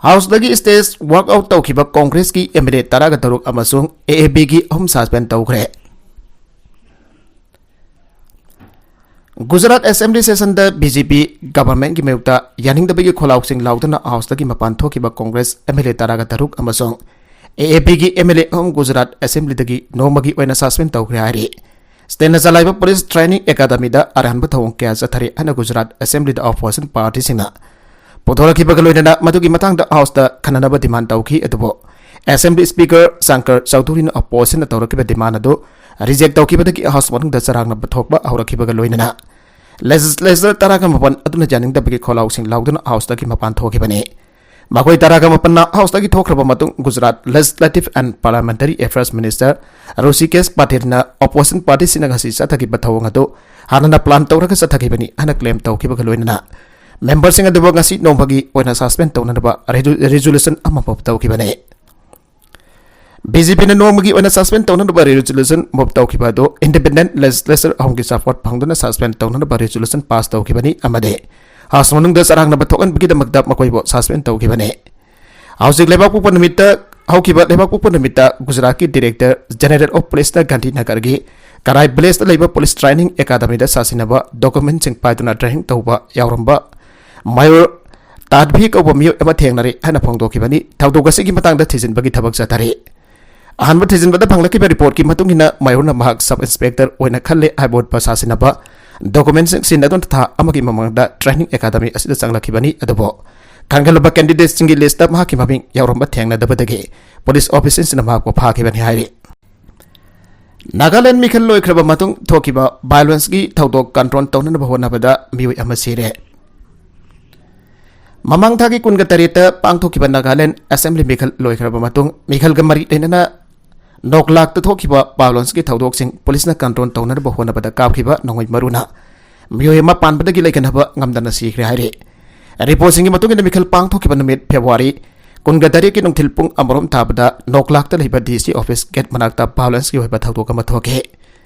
ꯍꯥꯎꯁꯇꯒꯤ ꯁ꯭ꯇꯦꯖ ꯋꯥꯛ ꯑꯥꯎꯠ ꯇꯧꯈꯤꯕ ꯀꯣꯡꯒ꯭ꯔꯦꯁꯀꯤ ꯑꯦꯝ ꯑꯦꯜ ꯑꯦ ꯇꯔꯥꯒ ꯇꯔꯨꯛ ꯑꯃꯁꯨꯡ ꯑꯦ ꯑꯦ ꯄꯤꯒꯤ ꯑꯍꯨꯝ ꯁꯁꯄꯦꯟ ꯇꯧꯈ꯭ꯔꯦ꯫ ꯒꯨꯖꯔꯥꯠ ꯑꯦꯁꯦꯝꯕ꯭ꯂꯤ ꯁꯦꯁꯟꯗ ꯕꯤ ꯖꯦ ꯄꯤ ꯒꯚꯔꯟꯃꯦꯟꯠꯀꯤ ꯃꯥꯌꯣꯛꯇ ꯌꯥꯅꯤꯡꯗꯕꯒꯤ ꯈꯣꯜꯂꯥꯎꯁꯤꯡ ꯂꯥꯎꯗꯨꯅ ꯍꯥꯎꯁꯇꯒꯤ ꯃꯄꯥꯟ ꯊꯣꯛꯈꯤꯕ ꯀꯣꯡꯒ꯭ꯔꯦꯁ ꯑꯦꯝ ꯑꯦꯜ ꯑꯦ ꯇꯔꯥꯒ ꯇꯔꯨꯛ ꯑꯃꯁꯨꯡ ꯑꯦ ꯑꯦ ꯄꯤꯒꯤ ꯑꯦꯝ ꯑꯦꯜ ꯑꯦ ꯑꯍꯨꯝ ꯒꯨꯖꯔꯥꯠ ꯑꯦꯁꯦꯝꯕ꯭ꯂꯤꯗꯒꯤ ꯅꯣꯡꯃꯒꯤ ꯑꯣꯏꯅ ꯁꯁꯄꯦꯟ ꯇꯧꯈ꯭ꯔꯦ ꯍꯥꯏꯔꯤ꯫ ꯁ꯭ꯇꯦꯠꯅ ꯆꯂꯥꯏꯕ ꯄꯨꯂꯤꯁ ꯇ꯭ꯔꯦꯅꯤꯡ ꯑꯦꯀꯥꯗꯃꯤꯗ ꯑꯔꯥꯟꯕ ꯊꯧꯑꯣꯡ ꯀꯌꯥ ꯆꯠꯊꯔꯦ ꯍꯥꯏꯅ ꯒꯨꯖꯔꯥꯠ ꯑꯦꯁꯦꯝꯕ꯭ꯂꯤꯗ ꯑꯣꯄꯣꯖꯤꯁꯟ ꯄꯥꯔꯇꯤꯁꯤꯡꯅ ꯄꯨꯊꯣꯔꯛꯈꯤꯕꯒ ꯂꯣꯏꯅꯅ ꯃꯗꯨꯒꯤ ꯃꯇꯥꯡꯗ ꯍꯥꯎꯁꯇ ꯈꯟꯅꯅꯕ ꯗꯤꯃꯥꯟ ꯇꯧꯈꯤ꯫ ꯑꯗꯨꯕꯨ ꯑꯦꯁꯦꯝꯕ꯭ꯂꯤ ꯁ꯭ꯄꯤꯀꯔ ꯁꯪꯀꯔ ꯆꯧꯙꯨꯔꯤꯅ ꯑꯣꯄꯣꯖꯤꯁꯟꯅ ꯇꯧꯔꯛꯈꯤꯕ ꯗꯤꯃꯥꯟ ꯑꯗꯨ ꯔꯤꯖꯦꯛ ꯇꯧꯈꯤꯕꯗꯒꯤ ꯍꯥꯎꯁ ꯃꯅꯨꯡꯗ ꯆꯔꯥꯡꯅꯕ ꯊꯣꯛꯄ ꯍꯧꯔꯛꯈꯤꯕꯒ ꯂꯣꯏꯅꯅ ꯂꯦꯖꯤꯁꯂꯦꯆꯔ ꯇꯔꯥꯒ ꯃꯥꯄꯟ ꯑꯗꯨꯅ ꯌꯥꯅꯤꯡꯗꯕꯒꯤ ꯈꯣꯜꯂꯥꯎꯁꯤꯡ ꯂꯥꯎꯗꯨꯅ ꯍꯥꯎꯁꯇꯒꯤ ꯃꯄꯥꯟ ꯊꯣꯛꯈꯤꯕꯅꯤ꯫ ꯃꯈꯣꯏ ꯇꯔꯥꯒ ꯃꯥꯄꯟꯅ ꯍꯥꯎꯁꯇꯒꯤ ꯊꯣꯛꯈ꯭ꯔꯕ ꯃꯇꯨꯡ Gujarat legislative and parliamentary affairs minister Rushikesh ꯄꯥꯇꯤꯜꯅ ꯑꯣꯄꯣꯖꯤꯁꯟ ꯄꯥꯔꯇꯤꯁꯤꯡꯅ ꯉꯁꯤ ꯆꯠꯊꯈꯤꯕ ꯊꯧꯑꯣꯡ ꯑꯗꯨ ꯍꯥꯟꯅꯅ ꯄ꯭ꯂꯥꯟ ꯇꯧꯔꯒ ꯆꯠꯊꯈꯤꯕꯅꯤ ꯍꯥꯏꯅ ꯀ꯭ꯂꯦꯝ ꯇꯧꯈꯤꯕꯒ ꯂꯣꯏꯅꯅ ꯃꯦꯝꯕꯔꯁꯤꯡ ꯑꯗꯨꯕꯨ ꯉꯁꯤ ꯅꯣꯡꯃꯒꯤ ꯑꯣꯏꯅ ꯁꯁꯄꯦꯟ ꯇꯧꯅꯅꯕ ꯔꯦꯖꯨ-, ꯔꯤꯖꯣꯂꯨꯁꯟ ꯑꯃ ꯄꯥꯁ ꯇꯧꯈꯤꯕꯅꯤ꯫ ꯕꯤ ꯖꯦ ꯄꯤꯅ ꯅꯣꯡꯃꯒꯤ ꯑꯣꯏꯅ ꯁꯁꯄꯦꯟ ꯇꯧꯅꯅꯕ ꯔꯤꯖꯣꯂꯨꯁꯟ ꯃꯨꯚ ꯇꯧꯈꯤꯕ ꯑꯗꯨ ꯏꯟꯗꯤꯄꯦꯟꯗꯦꯟꯠ ꯂꯦꯖꯤꯁꯂꯦꯆꯔ ꯑꯍꯨꯝꯒꯤ ꯁꯄꯣꯔꯠ ꯐꯪꯗꯨꯅ ꯁꯁꯄꯦꯟ ꯇꯧꯅꯅꯕ ꯔꯤꯖꯣꯂꯨꯁꯟ ꯄꯥꯁ ꯇꯧꯈꯤꯕꯅꯤ ꯑꯃꯗꯤ ꯍꯥꯎꯁ ꯃꯅꯨꯡꯗ ꯆꯔꯥꯡꯅꯕ ꯊꯣꯛꯍꯟꯕꯒꯤꯗꯃꯛꯇ ꯃꯈꯣꯏꯕꯨ ꯁꯁꯄꯦꯟ ꯇꯧꯈꯤꯕꯅꯤ꯫ ꯍꯧꯖꯤꯛ ꯂꯩꯕꯥꯛꯄꯣꯛꯄ ꯅꯨꯃꯤꯠꯇ, ꯍꯧꯈꯤꯕ ꯂꯩꯕꯥꯛꯄꯣꯛꯄ ꯅꯨꯃꯤꯠꯇ ꯒꯨꯖꯔꯥꯠꯀꯤ ꯗꯤꯔꯦꯛꯇꯔ ꯖꯦꯅꯔꯦꯜ ꯑꯣꯐ ꯄꯨꯂꯤꯁꯅ ꯒꯥꯟꯙꯤꯅꯒꯔꯒꯤ ꯀꯔꯥꯏ ꯚꯤꯂꯦꯖꯇ ꯂꯩꯕ ꯄꯨꯂꯤꯁ ꯇ꯭ꯔꯦꯅꯤꯡ ꯑꯦꯀꯥꯗꯃꯤꯗ ꯁꯥꯁꯤꯟꯅꯕ ꯗꯣꯀꯨꯃꯦꯟꯠꯁꯤꯡ ꯄꯥꯏꯗꯨꯅ ꯇ꯭ꯔꯦꯅꯤꯡ ꯇꯧꯕ ꯌꯥꯎꯔꯝꯕ ꯃꯌꯨꯔ ꯇꯥꯗꯚꯤ ꯀꯧꯕ ꯃꯤꯑꯣꯏ ꯑꯃ ꯊꯦꯡꯅꯔꯦ ꯍꯥꯏꯅ ꯐꯣꯡꯗꯣꯛꯈꯤꯕꯅꯤ꯫ ꯊꯧꯗꯣꯛ ꯑꯁꯤꯒꯤ ꯃꯇꯥꯡꯗ ꯊꯤꯖꯤꯟꯕꯒꯤ ꯊꯕꯛ ꯆꯠꯊꯔꯤ꯫ ꯑꯍꯥꯟꯕ ꯊꯤꯖꯤꯟꯕꯗ ꯐꯪꯂꯛꯈꯤꯕ ꯔꯤꯄꯣꯔꯠꯀꯤ ꯃꯇꯨꯡ ꯏꯟꯅ ꯃꯥꯏꯑꯣꯟꯅ ꯃꯍꯥꯛ ꯁꯕ ꯏꯟꯁꯄꯦꯛꯇꯔ ꯑꯣꯏꯅ ꯈꯜꯂꯦ ꯍꯥꯏꯕ ꯎꯠꯄ ꯁꯥꯁꯤꯟꯅꯕ ꯗꯣꯀꯨꯃꯦꯟꯁꯤꯡ ꯁꯤꯟꯅꯗꯨꯅ ꯊꯥ ꯑꯃꯒꯤ ꯃꯃꯥꯡꯗ ꯇ꯭ꯔꯦꯅꯤꯡ ꯑꯦꯀꯥꯗꯃꯤ ꯑꯁꯤꯗ ꯆꯪꯂꯛꯈꯤꯕꯅꯤ꯫ ꯑꯗꯨꯕꯨ ꯈꯟꯒꯠꯂꯕ ꯀꯦꯟꯗꯤꯗꯦꯠꯁꯤꯡꯒꯤ ꯂꯤꯁꯇ ꯃꯍꯥꯛꯀꯤ ꯃꯃꯤꯡ ꯌꯥꯎꯔꯝꯕ ꯊꯦꯡꯅꯗꯕꯗꯒꯤ ꯄꯨꯂꯤꯁ ꯑꯣꯐꯤꯁꯔꯁꯤꯡꯅ ꯃꯍꯥꯛꯄꯨ ꯐꯥꯈꯤꯕꯅꯤ ꯍꯥꯏꯔꯤ꯫ ꯅꯥꯒꯥꯂꯦꯟ ꯃꯤꯈꯜ ꯂꯣꯏꯈ꯭ꯔꯕ ꯃꯇꯨꯡ ꯊꯣꯛꯈꯤꯕ ꯚꯥꯏꯑꯣꯂꯦꯟꯁꯀꯤ ꯊꯧꯗꯣꯛ ꯀꯟꯇ꯭ꯔꯣꯜ ꯇꯧꯅꯅꯕ ꯍꯣꯠꯅꯕꯗ ꯃꯤꯑꯣꯏ ꯑꯃ ꯁꯤꯔꯦ꯫ ꯃꯃꯥꯡ ꯊꯥꯒꯤ ꯀꯨꯟꯒ ꯇꯔꯦꯠꯇ ꯄꯥꯡꯊꯣꯛꯈꯤꯕ ꯅꯥꯒꯥꯂꯦꯟ ꯑꯦꯁꯦꯝꯕ꯭ꯂꯤ ꯃꯤꯈꯜ ꯂꯣꯏꯈ꯭ꯔꯕ ꯃꯇꯨꯡ, ꯃꯤꯈꯜꯒ ꯃꯔꯤ ꯂꯩꯅꯅ ꯅꯣꯛꯂꯥꯛꯇ ꯊꯣꯛꯈꯤꯕ ꯚꯥꯏꯑꯣꯂꯦꯟꯁꯀꯤ ꯊꯧꯗꯣꯛꯁꯤꯡ ꯄꯨꯂꯤꯁꯅ ꯀꯟꯇ꯭ꯔꯣꯜ ꯇꯧꯅꯅꯕ ꯍꯣꯠꯅꯕꯗ ꯀꯥꯞꯈꯤꯕ ꯅꯣꯡꯃꯩ ꯃꯔꯨꯅ ꯃꯤꯑꯣꯏ ꯑꯃ ꯄꯥꯟꯕꯗꯒꯤ ꯂꯩꯈꯠꯅꯕ ꯉꯝꯗꯅ ꯁꯤꯈ꯭ꯔꯦ ꯍꯥꯏꯔꯤ꯫ ꯔꯤꯄꯣꯔꯠꯁꯤꯡꯒꯤ ꯃꯇꯨꯡ ꯏꯟꯅ, ꯃꯤꯈꯜ ꯄꯥꯡꯊꯣꯛꯈꯤꯕ ꯅꯨꯃꯤꯠ ꯐꯦꯕ꯭ꯔꯨꯋꯥꯔꯤ ꯀꯨꯟꯒ ꯇꯔꯦꯠꯀꯤ ꯅꯨꯡꯊꯤꯜ ꯄꯨꯡ ꯑꯃꯔꯣꯝ ꯊꯥꯕꯗ ꯅꯣꯛꯂꯥꯛꯇ ꯂꯩꯕ ꯗꯤ ꯁꯤ ꯑꯣꯐꯤꯁ ꯒꯦꯠ ꯃꯅꯥꯛꯇ ꯚꯥꯏꯑꯣꯂꯦꯟꯁꯀꯤ ꯑꯣꯏꯕ ꯊꯧꯗꯣꯛ ꯑꯃ ꯊꯣꯛꯈꯤ꯫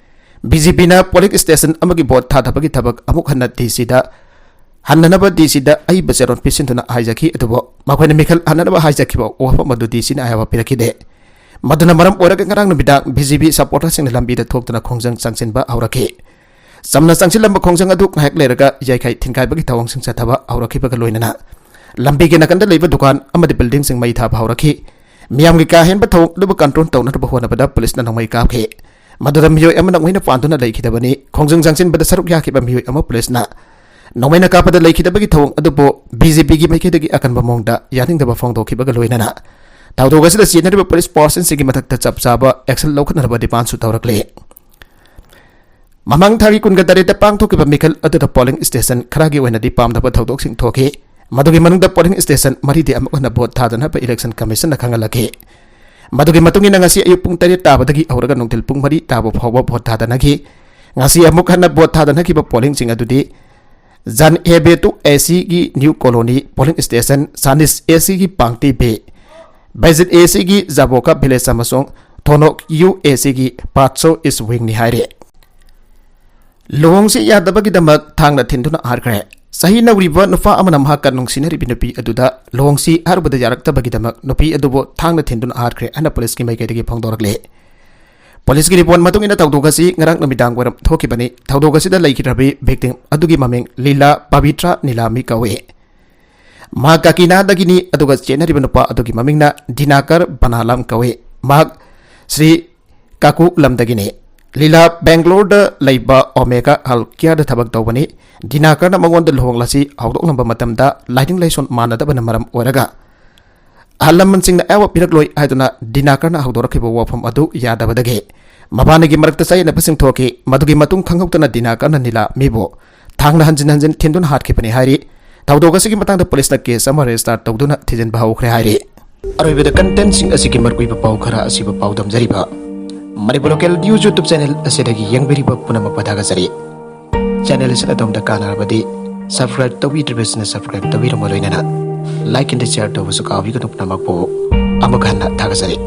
ꯕꯤ ꯖꯦ ꯄꯤꯅ ꯄꯣꯂꯤꯡ ꯁ꯭ꯇꯦꯁꯟ ꯑꯃꯒꯤ ꯚꯣꯠ ꯊꯥꯗꯕꯒꯤ ꯊꯕꯛ ꯑꯃꯨꯛ ꯍꯟꯅ ꯗꯤ ꯁꯤꯗ ꯍꯟꯅꯅꯕ ꯗꯤ ꯁꯤꯗ ꯑꯏꯕ ꯆꯦꯔꯣꯜ ꯄꯤꯁꯤꯟꯗꯨꯅ ꯍꯥꯏꯖꯈꯤ꯫ ꯑꯗꯨꯕꯨ ꯃꯈꯣꯏꯅ ꯃꯤꯈꯜ ꯍꯟꯅꯅꯕ ꯍꯥꯏꯖꯈꯤꯕ ꯋꯥꯐꯝ ꯑꯗꯨ ꯗꯤ ꯁꯤꯅ ꯑꯌꯥꯕ ꯄꯤꯔꯛꯈꯤꯗꯦ꯫ ꯃꯗꯨꯅ ꯃꯔꯝ ꯑꯣꯏꯔꯒ ꯉꯔꯥꯡ ꯅꯨꯃꯤꯗꯥꯡ ꯕꯤ ꯖꯦ ꯄꯤ ꯁꯄꯣꯔꯇꯔꯁꯤꯡꯅ ꯂꯝꯕꯤꯗ ꯊꯣꯛꯇꯨꯅ ꯈꯣꯡꯖꯪ ꯆꯪꯁꯤꯟꯕ ꯍꯧꯔꯛꯈꯤ꯫ ꯆꯝꯅ ꯆꯪꯁꯤꯜꯂꯝꯕ ꯈꯣꯡꯖꯪ ꯑꯗꯨ ꯉꯥꯏꯍꯥꯛ ꯂꯩꯔꯒ ꯌꯩꯈꯥꯏ ꯊꯤꯟꯒꯥꯏꯕꯒꯤ ꯊꯧꯑꯣꯡꯁꯤꯡ ꯆꯠꯊꯕ ꯍꯧꯔꯛꯈꯤꯕꯒ ꯂꯣꯏꯅꯅ ꯂꯝꯕꯤꯒꯤ ꯅꯥꯀꯟꯗ ꯂꯩꯕ ꯗꯨꯀꯥꯟ ꯑꯃꯗꯤ ꯕꯤꯜꯗꯤꯡꯁꯤꯡ ꯃꯩ ꯊꯥꯕ ꯍꯧꯔꯛꯈꯤ꯫ ꯃꯤꯌꯥꯝꯒꯤ ꯀꯥ ꯍꯦꯟꯕ ꯊꯧꯑꯣꯡ ꯑꯗꯨꯕꯨ ꯀꯟꯇ꯭ꯔꯣꯜ ꯇꯧꯅꯅꯕ ꯍꯣꯠꯅꯕꯗ ꯄꯨꯂꯤꯁꯅ ꯅꯣꯡꯃꯩ ꯀꯥꯞꯈꯤ꯫ ꯃꯗꯨꯗ ꯃꯤꯑꯣꯏ ꯑꯃ ꯅꯣꯡꯃꯩꯅ ꯄꯥꯟꯗꯨꯅ ꯂꯩꯈꯤꯗꯕꯅꯤ꯫ ꯈꯣꯡꯖꯪ ꯆꯪꯁꯤꯟꯕꯗ ꯁꯔꯨꯛ ꯌꯥꯈꯤꯕ ꯃꯤꯑꯣꯏ ꯑꯃ ꯄꯨꯂꯤꯁꯅ ꯅꯣꯡꯃꯩꯅ ꯀꯥꯞꯄꯗ ꯂꯩꯈꯤꯗꯕꯒꯤ ꯊꯧꯑꯣꯡ ꯑꯗꯨꯕꯨ ꯕꯤ ꯖꯦ ꯄꯤꯒꯤ ꯃꯥꯏꯀꯩꯗꯒꯤ ꯑꯀꯟꯕ ꯃꯑꯣꯡꯗ ꯌꯥꯅꯤꯡꯗꯕ ꯐꯣꯡꯗꯣꯛꯈꯤꯕꯒ ꯂꯣꯏꯅꯅ ꯊꯧꯗꯣꯛ ꯑꯁꯤꯗ ꯆꯦꯟꯅꯔꯤꯕ ꯄꯨꯂꯤꯁ ꯐꯣꯔꯁꯁꯤꯡꯁꯤꯒꯤ ꯃꯊꯛꯇ ꯆꯞ ꯆꯥꯕ ꯑꯦꯛꯁꯟ ꯂꯧꯈꯠꯅꯅꯕ ꯗꯤꯃꯥꯟꯁꯨ ꯇꯧꯔꯛꯂꯤ꯫ ꯃꯃꯥꯡ ꯊꯥꯒꯤ ꯀꯨꯟꯒ ꯇꯔꯦꯠꯇ ꯄꯥꯡꯊꯣꯛꯈꯤꯕ ꯃꯤꯈꯜ ꯑꯗꯨꯗ ꯄꯣꯂꯤꯡ ꯁ꯭ꯇꯦꯁꯟ ꯈꯔꯒꯤ ꯑꯣꯏꯅꯗꯤ ꯄꯥꯝꯗꯕ ꯊꯧꯗꯣꯛꯁꯤꯡ ꯊꯣꯛꯈꯤ꯫ ꯃꯗꯨꯒꯤ ꯃꯅꯨꯡꯗ ꯄꯣꯂꯤꯡ ꯁ꯭ꯇꯦꯁꯟ ꯃꯔꯤꯗꯤ ꯑꯃꯨꯛ ꯍꯟꯅ ꯚꯣꯠ ꯊꯥꯗꯅꯕ ꯏꯂꯦꯛꯁꯟ ꯀꯃꯤꯁꯟꯅ ꯈꯪꯍꯜꯂꯛꯈꯤ꯫ ꯃꯗꯨꯒꯤ ꯃꯇꯨꯡ ꯏꯟꯅ ꯉꯁꯤ ꯑꯌꯨꯛ ꯄꯨꯡ ꯇꯔꯦꯠ ꯇꯥꯕꯗꯒꯤ ꯍꯧꯔꯒ ꯅꯨꯡꯊꯤꯜ ꯄꯨꯡ ꯃꯔꯤ ꯇꯥꯕ ꯐꯥꯎꯕ ꯚꯣꯠ ꯊꯥꯗꯅꯈꯤ꯫ ꯉꯁꯤ ꯑꯃꯨꯛ ꯍꯟꯅ ꯚꯣꯠ ꯊꯥꯗꯅꯈꯤꯕ ꯄꯣꯂꯤꯡꯁꯤꯡ ꯑꯗꯨꯗꯤ ꯖꯟ ꯑꯦ ꯕꯦꯇꯨ ꯑꯦ ꯁꯤꯒꯤ ꯅ꯭ꯌꯨ ꯀꯣꯂꯣꯅꯤ ꯄꯣꯂꯤꯡ ꯁ꯭ꯇꯦꯁꯟ, ꯁꯥꯅꯤꯁ ꯑꯦ ꯁꯤꯒꯤ ꯄꯥꯡꯇꯤ ꯕꯦ, ꯕꯦꯖꯤꯠ ꯑꯦ ꯁꯤꯒꯤ ꯖꯥꯕꯣꯀꯥ ꯚꯤꯂꯦꯖ ꯑꯃꯁꯨꯡ ꯊꯣꯅꯣꯛ ꯌꯨ ꯑꯦ ꯁꯤꯒꯤ ꯄꯥꯠꯁꯣ ꯏꯁ ꯋꯤꯡꯅꯤ ꯍꯥꯏꯔꯤ꯫ ꯂꯨꯍꯣꯡꯁꯤ ꯌꯥꯗꯕꯒꯤꯗꯃꯛ ꯊꯥꯡꯅ ꯊꯤꯟꯗꯨꯅ ꯍꯥꯠꯈ꯭ꯔꯦ꯫ ꯆꯍꯤ ꯅꯧꯔꯤꯕ ꯅꯨꯄꯥ ꯑꯃꯅ ꯃꯍꯥꯛꯀ ꯅꯨꯡꯁꯤꯅꯔꯤꯕꯤ ꯅꯨꯄꯤ ꯑꯗꯨꯗ ꯂꯨꯍꯣꯡꯁꯤ ꯍꯥꯏꯔꯨꯕꯗ ꯌꯥꯔꯛꯇꯕꯒꯤꯗꯃꯛ ꯅꯨꯄꯤ ꯑꯗꯨꯕꯨ ꯊꯥꯡꯅ ꯊꯤꯟꯗꯨꯅ ꯍꯥꯠꯈ꯭ꯔꯦ ꯍꯥꯏꯅ ꯄꯨꯂꯤꯁꯀꯤ ꯃꯥꯏꯀꯩꯗꯒꯤ ꯐꯣꯡꯗꯣꯔꯛꯂꯤ꯫ ꯄꯨꯂꯤꯁꯀꯤ ꯔꯤꯄꯣꯔꯠ ꯃꯇꯨꯡ ꯏꯟꯅ ꯊꯧꯗꯣꯛ ꯑꯁꯤ ꯉꯔꯥꯡ ꯅꯨꯃꯤꯗꯥꯡ ꯋꯥꯏꯔꯝ ꯊꯣꯛꯈꯤꯕꯅꯤ꯫ ꯊꯧꯗꯣꯛ ꯑꯁꯤꯗ ꯂꯩꯈꯤꯗ꯭ꯔꯕꯤ ꯚꯤꯛꯇꯤꯝ ꯑꯗꯨꯒꯤ ꯃꯃꯤꯡ ꯂꯤꯂꯥ ꯄꯕꯤꯇ꯭ꯔ ꯅꯤꯂꯥꯃꯤ ꯀꯧꯏ꯫ ꯃꯍꯥꯛ ꯀꯥꯀꯤꯅꯥꯗꯒꯤꯅꯤ, ꯑꯗꯨꯒ ꯆꯦꯟꯅꯔꯤꯕ ꯅꯨꯄꯥ ꯑꯗꯨꯒꯤ ꯃꯃꯤꯡꯅ ꯗꯤꯅꯥꯀꯔ ꯕꯅꯥꯂꯥꯝ ꯀꯧꯏ꯫ ꯃꯍꯥꯛ ꯁ꯭ꯔꯤ ꯀꯥꯀꯨ ꯂꯝꯗꯒꯤꯅꯤ꯫ ꯂꯤꯂꯥ ꯕꯦꯡꯒ꯭ꯂꯣꯔꯗ ꯂꯩꯕ ꯑꯣꯃꯦꯒꯥ ꯍꯦꯜꯊ ꯀꯦꯌꯔꯗ ꯊꯕꯛ ꯇꯧꯕꯅꯤ꯫ ꯗꯤꯅꯥꯀꯔꯅ ꯃꯉꯣꯟꯗ ꯂꯨꯍꯣꯡꯂꯁꯤ ꯍꯧꯗꯣꯛꯂꯝꯕ ꯃꯇꯝꯗ ꯂꯥꯏꯅꯤꯡ ꯂꯥꯏꯁꯣꯟ ꯃꯥꯟꯅꯗꯕꯅ ꯃꯔꯝ ꯑꯣꯏꯔꯒ ꯑꯍꯜ ꯂꯃꯟꯁꯤꯡꯅ ꯑꯌꯥꯕ ꯄꯤꯔꯛꯂꯣꯏ ꯍꯥꯏꯗꯨꯅ ꯗꯤꯅꯥꯀꯔꯅ ꯍꯧꯗꯣꯔꯛꯈꯤꯕ ꯋꯥꯐꯝ ꯑꯗꯨ ꯌꯥꯗꯕꯗꯒꯤ ꯃꯕꯥꯅꯤꯒꯤ ꯃꯔꯛꯇ ꯆꯌꯦꯠꯅꯕꯁꯤꯡ ꯊꯣꯛꯈꯤ꯫ ꯃꯗꯨꯒꯤ ꯃꯇꯨꯡ ꯈꯪꯍꯧꯗꯅ ꯗꯤꯅꯥꯀꯔꯅ ꯅꯤꯂꯥꯃꯤꯕꯨ ꯊꯥꯡꯅ ꯍꯟꯖꯤꯟ ꯍꯟꯖꯤꯟ ꯊꯤꯟꯗꯨꯅ ꯍꯥꯠꯈꯤꯕꯅꯤ ꯍꯥꯏꯔꯤ꯫ ꯊꯧꯗꯣꯛ ꯑꯁꯤꯒꯤ ꯃꯇꯥꯡꯗ ꯄꯨꯂꯤꯁꯅ ꯀꯦꯁ ꯑꯃ ꯔꯦꯖꯤꯁꯇꯥꯔ ꯇꯧꯗꯨꯅ ꯊꯤꯖꯤꯟꯕ ꯍꯧꯈ꯭ꯔꯦ ꯍꯥꯏꯔꯤ꯫ ꯑꯔꯣꯏꯕꯗ ꯀꯟꯇꯦꯟꯁꯤꯡ ꯑꯁꯤꯒꯤ ꯃꯔꯨꯑꯣꯏꯕ ꯄꯥꯎ ꯈꯔ ꯑꯁꯤꯕꯨ ꯄꯥꯎꯗꯝꯖꯔꯤꯕ ꯃꯅꯤꯄꯨꯔ ꯂꯣꯀꯦꯜ ꯅ꯭ꯌꯨꯁ ꯌꯨꯇ꯭ꯌꯨꯕ ꯆꯦꯅꯦꯜ ꯑꯁꯤꯗꯒꯤ ꯌꯦꯡꯕꯤꯔꯤꯕ ꯄꯨꯝꯅꯃꯛꯄꯨ ꯊꯥꯒꯠꯆꯔꯤ꯫ ꯆꯦꯅꯦꯜ ꯑꯁꯤꯅ ꯑꯗꯣꯝꯗ ꯀꯥꯟꯅꯔꯕꯗꯤ ꯁꯕꯁꯀ꯭ꯔꯥꯏꯕ ꯇꯧꯕꯤꯗ꯭ꯔꯤꯕꯁꯤꯅ ꯁꯕꯁꯀ꯭ꯔꯥꯏꯕ ꯇꯧꯕꯤꯔꯝꯕ ꯂꯣꯏꯅꯅ ꯂꯥꯏꯛ ꯑꯦꯟ ꯁꯤꯌꯔ ꯇꯧꯕꯁꯨ ꯀꯥꯎꯕꯤꯒꯅꯨ꯫ ꯄꯨꯝꯅꯃꯛꯄꯨ ꯑꯃꯨꯛ ꯍꯟꯅ ꯊꯥꯒꯠꯆꯔꯤ꯫